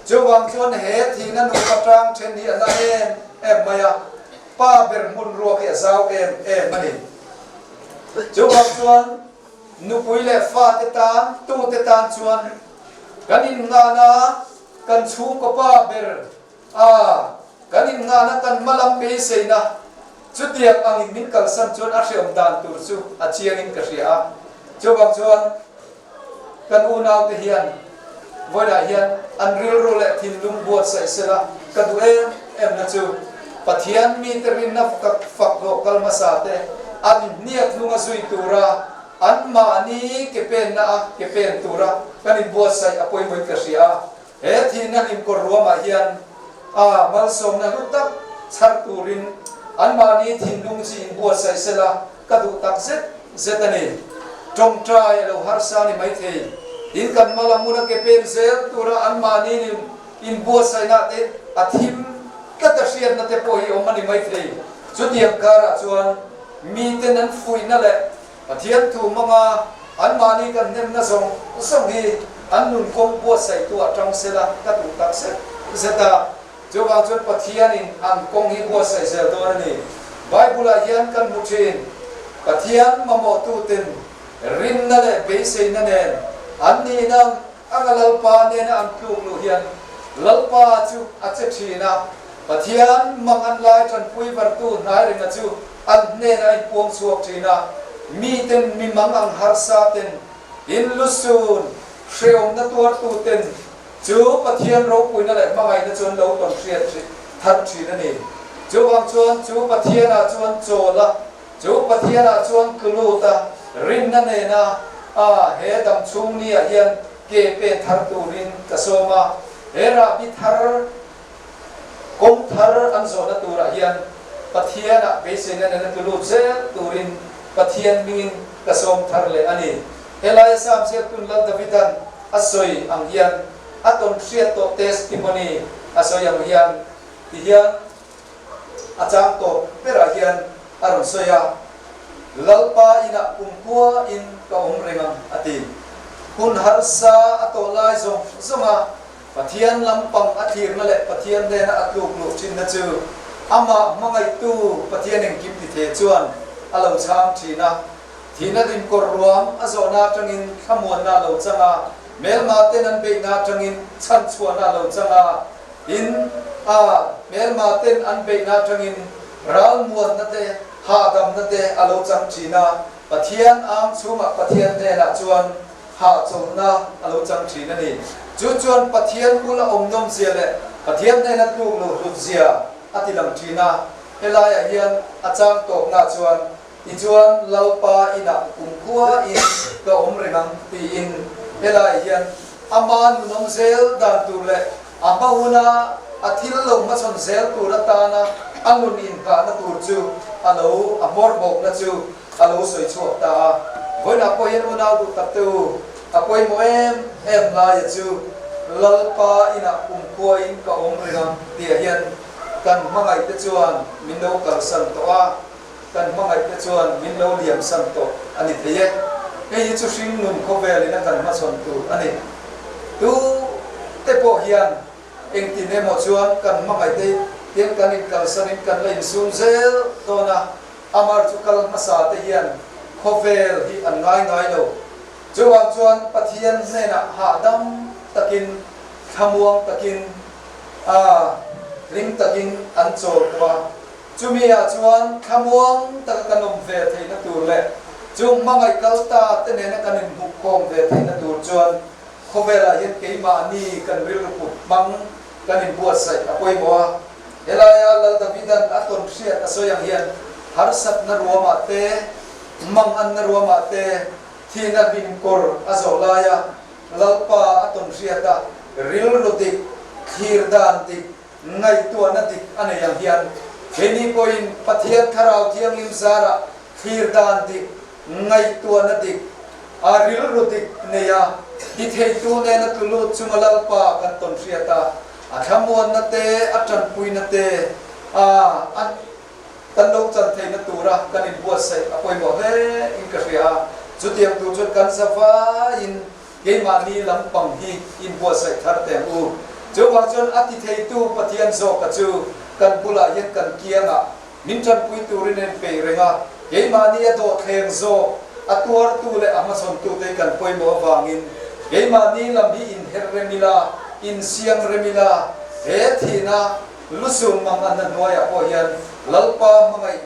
Chuvang chuan he thihna nupa tang then hi a na em em mai a. Pa ber hmun ruak hi a zau em em a ni. Chuvang chuan nupui leh fate tan, tute tan chuan kan innghahna kan chhungkaw pa ber a, kan innghahna kan hmalam beiseina chutiang angin min kalsan chuan a hreawm dan tur chu a chiangin ka hria a. Chuvang chuan Kan unaute hian vawilah hian an rilru leh thinlung buatsaih sela ka duh em em na chu Pathian mite rinna fak hlawh kal hmasa te an hniak hnunga zui tura an mahni ke penna a ke pen tura kan inbuatsaih a pawimawhin ka hria a. He thihna hlimkawr ruamah hian a malsawmna hlu tak chhar turin anmahni thinlung chi inbuatsaih sela ka duh tak zet zet a ni. Tawngtai a lo harsa ni maithei. Tin, kan hma lam huna ke pen zel tura anmahni inbuatsaihna te a thim tlat a hriatna te pawh hi awm a ni maithei. Chutiang karah chuan miten an fuihna leh Pathian thu hmanga anmahni kan hnemna zawng zawng hi an nun kawng buatsaihtu ah tang sela ka duh tak zet zet a. Chuvang chuan Pathianin an kawng hi buatsaih zel dawn a ni. Bible ah hian kan hmu thin, Pathian mamawhtuten rinna leh beiseina nen an nihna anga Lalpa nena an tluk luh hian Lalpa chu a che thin a, Pathian mang an lai tanpui vartu hnai renga chu an hnenah a inpuang chhuak thin a, miten mi mang ang harsa ten, in lusun, hrehawmna tuartu ten chu Pathian ropuina leh hmangaihna chu an lo tawn hriat thar thin a ni. Chuvang chuan chu Pathianah chuan chawl a, chu Pathianah chuan tlu lut a, rinna nena a he dam chhung ni ah hian ke pen thar turin ka sawm a, he rahbi thar Kawng thar an zawhna turah hian Pathianah beiseina nena tlu lut zel turin Pathian hmingin ka sawm thar leh a ni. Helai Psalm ziaktun Lal Davidan a sawi ang hian a tawn hriat tawh testimony a sawi ang hian ti hian a chang tawp berah hian a rawn sawi a, Lalpa inah kumkhua in ka awm reng ang a ti. Hun harsa a tawh lai zawng zawng a Pathian lampang a thlirna leh Pathian hnena a tluk luh thinna chu amah hmangaihtu Pathian engkim tithe chuan a lo chhang thin a. Thihna rimkawr ruam a zawhna atangin thlamuanna a lo chang a, hmelma ten an beihna atangin chhanchhuahna a lo chang a, tin, a hmelma ten an beihna atangin ralmuanna te, hahdamna te a lo chang thin a. Pathian ang chhungah Pathian hnenah chuan hahchawlhna a lo chang thin a ni. Chu chuan Pathian bula awm nawmzia leh Pathian hnena tluk lo hlutzia a ti lang thin a. Helaiah hian a chang tawpna chuan, Tichuan Lalpa inah kumkhua in ka awm reng ang tiin helaiah hian ama nun awm zel dan tur leh a hma huna a thil lo hmachhawn zel tur atana a nun inghahna tur chu a lo a hmawr bawkna chu a lo sawi chhuak ta a, vawiinah pawh hian unau duh tak te u, a pawimawh em em laia chu Lalpa inah kumkhuain ka awm reng ang tihah hian kan hmangaihte chuan min lo kalsan tawh a, kan hmangaihte chuan min lo liamsan tawh a ni thei e. Hei hi chu hringnun khawvelin a kan hmachhawn tur a ni. Tu te pawh hian engtin emaw chuan kan hmangaihte hian kan inkalsanin kan la insum zel dawn a, Amar chu kal hmasa te hian khawvel hi an ngai ngai lo. Chuvang chuan Pathian hnenah hahdam takin, thlamuang takin, a hlim takin an chawl tawh a. Chumi ah chuan thlamuang taka kan awm ve theihna tur leh chung hmangaih kal ta te nena kan inhmuhkhawm ve theihna tur chuan khawvelah hian keimahni kan rilru put hmang kan inbuatsaih a pawimawh a. Helaia Lal Davidan a tawn hriat a sawi ang hian harsatna ruamah te, manganna ruamah te, thihna hlim kawr a zawh laia Lalpa a tawn hriat a rilru dik, thlir dan dik, Ngaihtuahna dik a nei ang hian keini pawhin Pathian Thlarau Thianghlim zarah thlir dan dik, ngaihtuahna dik, a rilru dik nei a, ti theitu nena tlu lut chunga Lalpa kan tawn hriat a, a thlamuanna te, a tanpuina te, a a kan lo chan theihna tura kan inbuatsaih a pawimawh hle in ka hria a. Chutiang tur chuan kan zavaiin Keimahni lampang hi inbuatsaih thar teh ang u. Chuvang chuan a ti theitu Pathian zawka chu kan bulah hian kan kiangah min tanpui turin a inpeih reng a. Keimahni a dawhthleng zawk, a tuartu leh a hmachhawntute hi kan pawimawh avangin keimahni lam hi inherh rem ila, insiam rem ila, he thihna lusum manganna hnuaiah pawh hian Lalpa hmangaih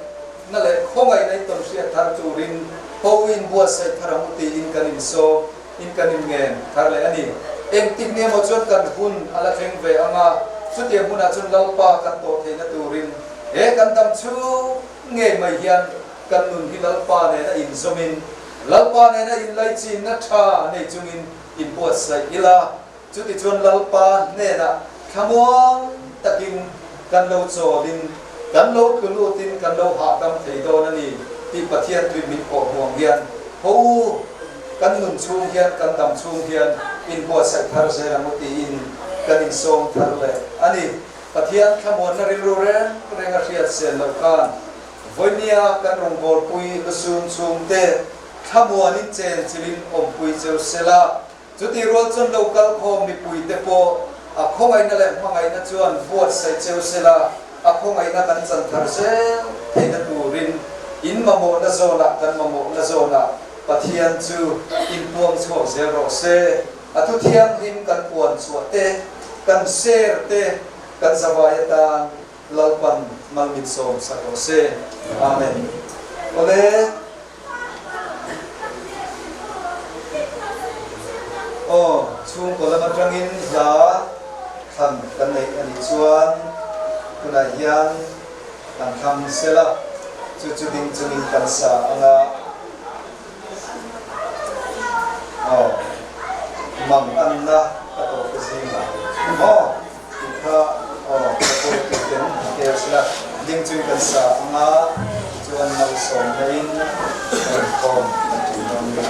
Na leh khawngaihna i tawn hriat thar turin ho inbuatsaih thar ang u tiin kan insawm in kan inngen thar leh a ni. Engtik nge maw chuan kan hun a la thleng ve ang a, chutiang hunah chuan Lalpa kan tawh theihna turin he kan dam chhung ngei mai hian kan nun hi Lalpa nena inzawmin, Lalpa nena inlaichinna tha nei chungin inbuatsaih ila. Chutichuan Lalpa hnenah thlamuang takin kan lo chawlin, kan lo tlu lutin kan lo hahdam thei dawn a ni tih Pathian tui min kawh hmuang hian ho u, kan nun chhung hian, kan dam chhung hian inbuatsaih thar zel ang u tiin kan insawm thar leh a ni. Pathian thlamuanna rilru reng reng a hriat sel loh khan vawinia kan rawngbawlpui lusun chhungte thlamuanin chenchilhin awmpui cheu sela, Chutih rual chuan lo kal khawm mipuite pawh a khawngaihna leh hmangaihna chuan buatsaih cheu sela, a khawngaihna kan chan thar zel theihna turin in mamawhna zawnah kan mamawhna zawnah Pathian chu inpuang chhuak zel rawh se. A thu thianghlim kan puan chhuah te, kan share te, kan zavai atan Lalpan mal min sawm sak rawh se. Amen. Awle. Aw, chhungkaw lam atangin hla thlan kan neih a nih chuan tunah hian kan thlang sel a, chu chu ding chungin kan sa ang a. Aw, mang anna ka tawh te zingah maw tih kha aw ka pawi tih ten tel sela ding chungin kan sa ang a. Chuan malsawmna in ka inkhawm a ṭin dawn nia.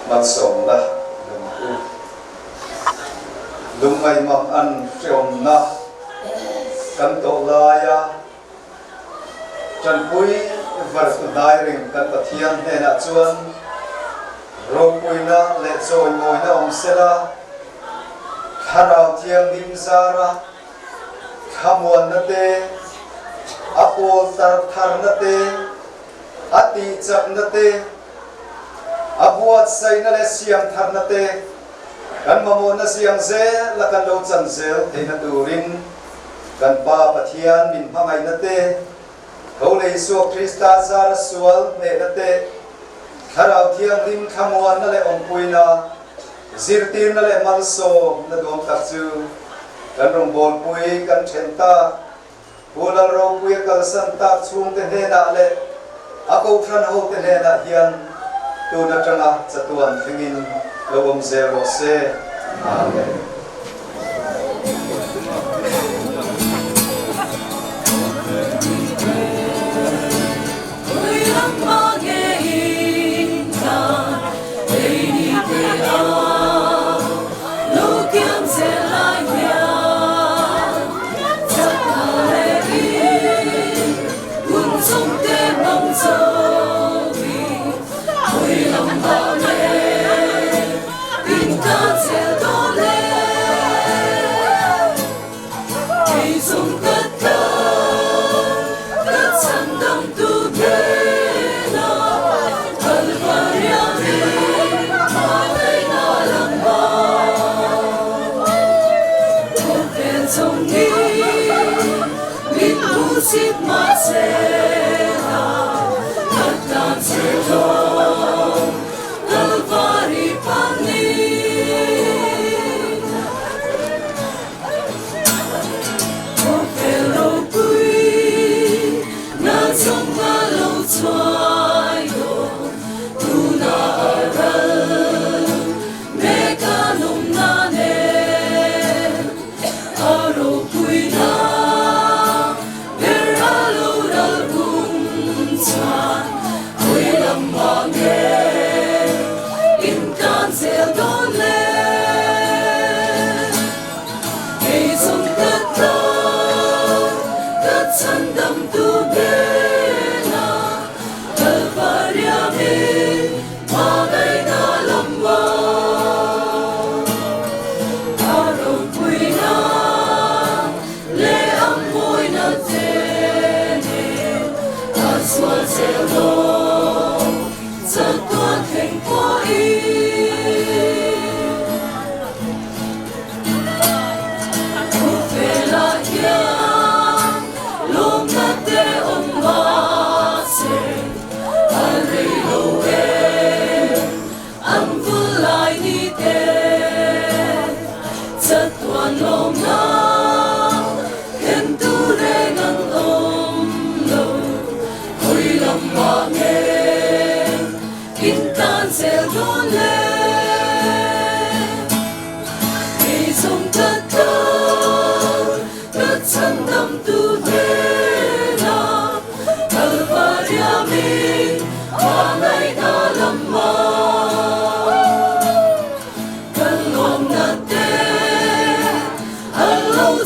Malsawmna lungpu lungngaihmak an hreawmna kan tawh laia tanpui vartu hnai reng kan Pathian hnenah chuan ropuina leh chawimawina awm sela, Thlarau Thianghlim zara thlamuanna te, a pawl tar tharna te, a tihchakna te, a buatsaihna leh siamtharna te kan mamawhna ziang zel a kan lo chan zel theihna turin kan Pa Pathian min hmangaihna te, Tho leh Isua Krista zara sual hnehna te, Thlarau Thianghlim thlamuanna leh awmpuina, zirtirna leh malsawmna duam tak chu kan rawngbawlpui kan then tak. Pu Lalropuia kalsan tak chhungte hnenah leh a kohhran hote hnenah hian tun atanga chatuan thlengin lo awm zel rawh se. Amen.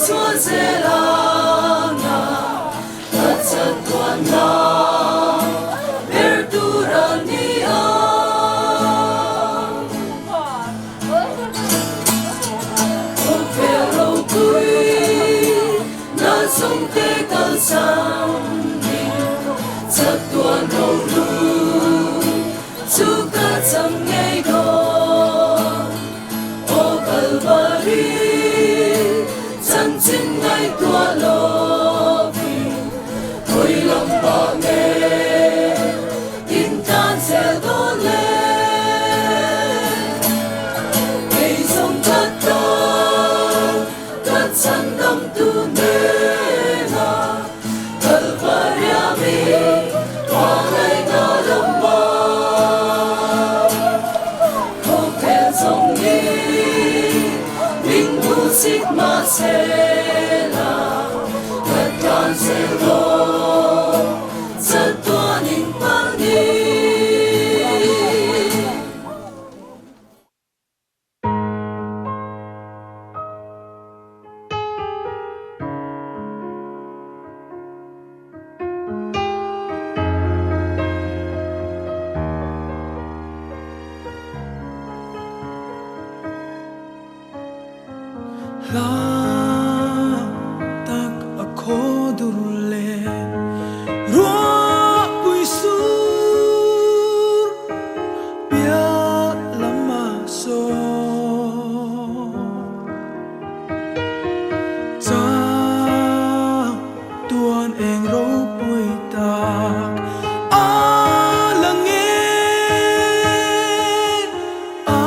chhuah zel ang a, ka chatuanna ber tur a ni ang. Khawvel ropui na chungte kalsan in chatuan rohlu chu ka chang ngei dawn. Aw Kalvari, chanchin ngaihtuah lovin khawi lam mah nge in tan zel dawn le? Kei zawng ka tan, ka chhandamtu hnenah Kalvaria mi hmangaihna lamah khawvel zawng hi min hmuhsit mahse la ka tlan zel dawn chatuanin pahnih. Hla tak a khaw dur leh ruahpui sur piah lamah sawn chang tuan eng ropui tak a la nge a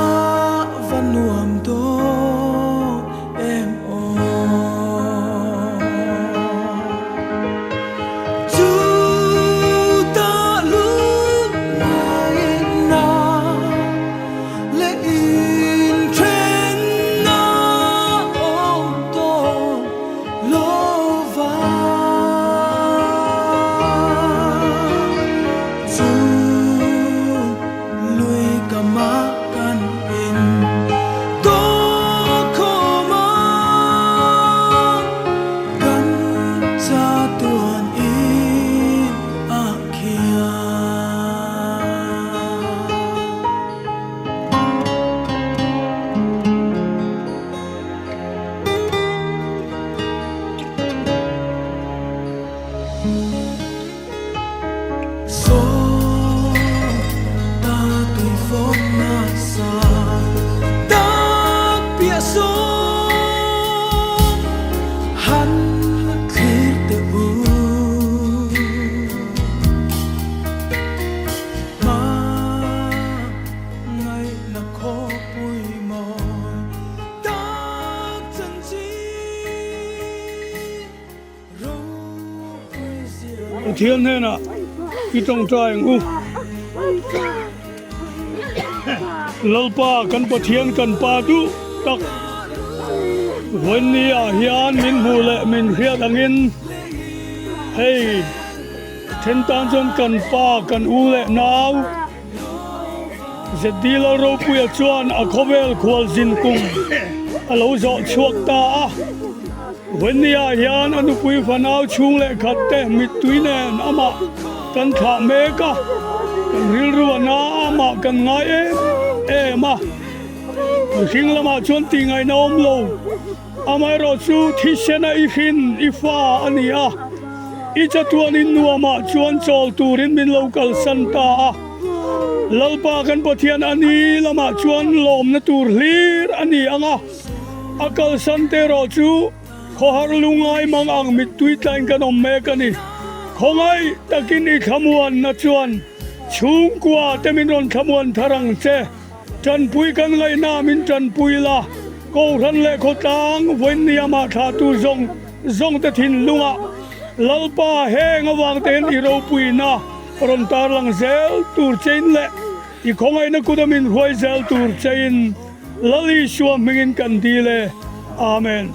va nuam dawn em aw. Chu ta lut ngaihna leh inthenna awm dawn lo va. Chu lui ka mah kan in tawk khawm a. Kan chatuan in a khian. Saw ta tui fawk nasa tak piah sawn han thlir teh u. Hma ngaihna khawpui mawi tak chanchin. Pathian hnenah i tawngtai ang u. Lalpa kan Pathian kan Pa duh tak vawiinni ah hian min hmuh leh min hriat angin hei then tan chuan kan pa kan u leh nau ZD Lalropuia chuan a khawvel khualzin kum a lo zawh chhuak ta a. Vawinia hian a nupui fanau chhung leh khat te mittui nen amah kan thlah mek a, kan rilru a na a, amah kan ngai em em a. Mihring lamah chuan tih ngaihna awm lo, amaherawh chu thisena i hrin i fa a ni a, i chatuanin nuamah chuan chawl turin min lo kalsan ta a. Lalpa kan Pathian a ni lamah chuan lawmna tur hlir a ni ang a. A kalsan te erawh chu khawhar lungai mang ang mittui tlain kan awm mek a ni. Khawngaih takin i thlamuanna chuan chhungkua te min rawn thlamuan thar ang che. Tanpui kan ngaihna min tanpui la, Kohhran leh khawtlang vawiinniamah thlahtu zawng zawng te thinlungah Lalpa heng avang tein i ropuina rawn tarlang zel tur chein leh i khawngaihna kuta min hruai zel tur chein Lal Isua hmingin kan dil e. Amen.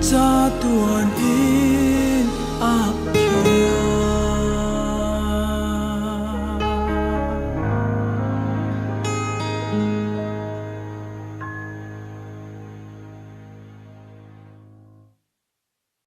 Chatuan in.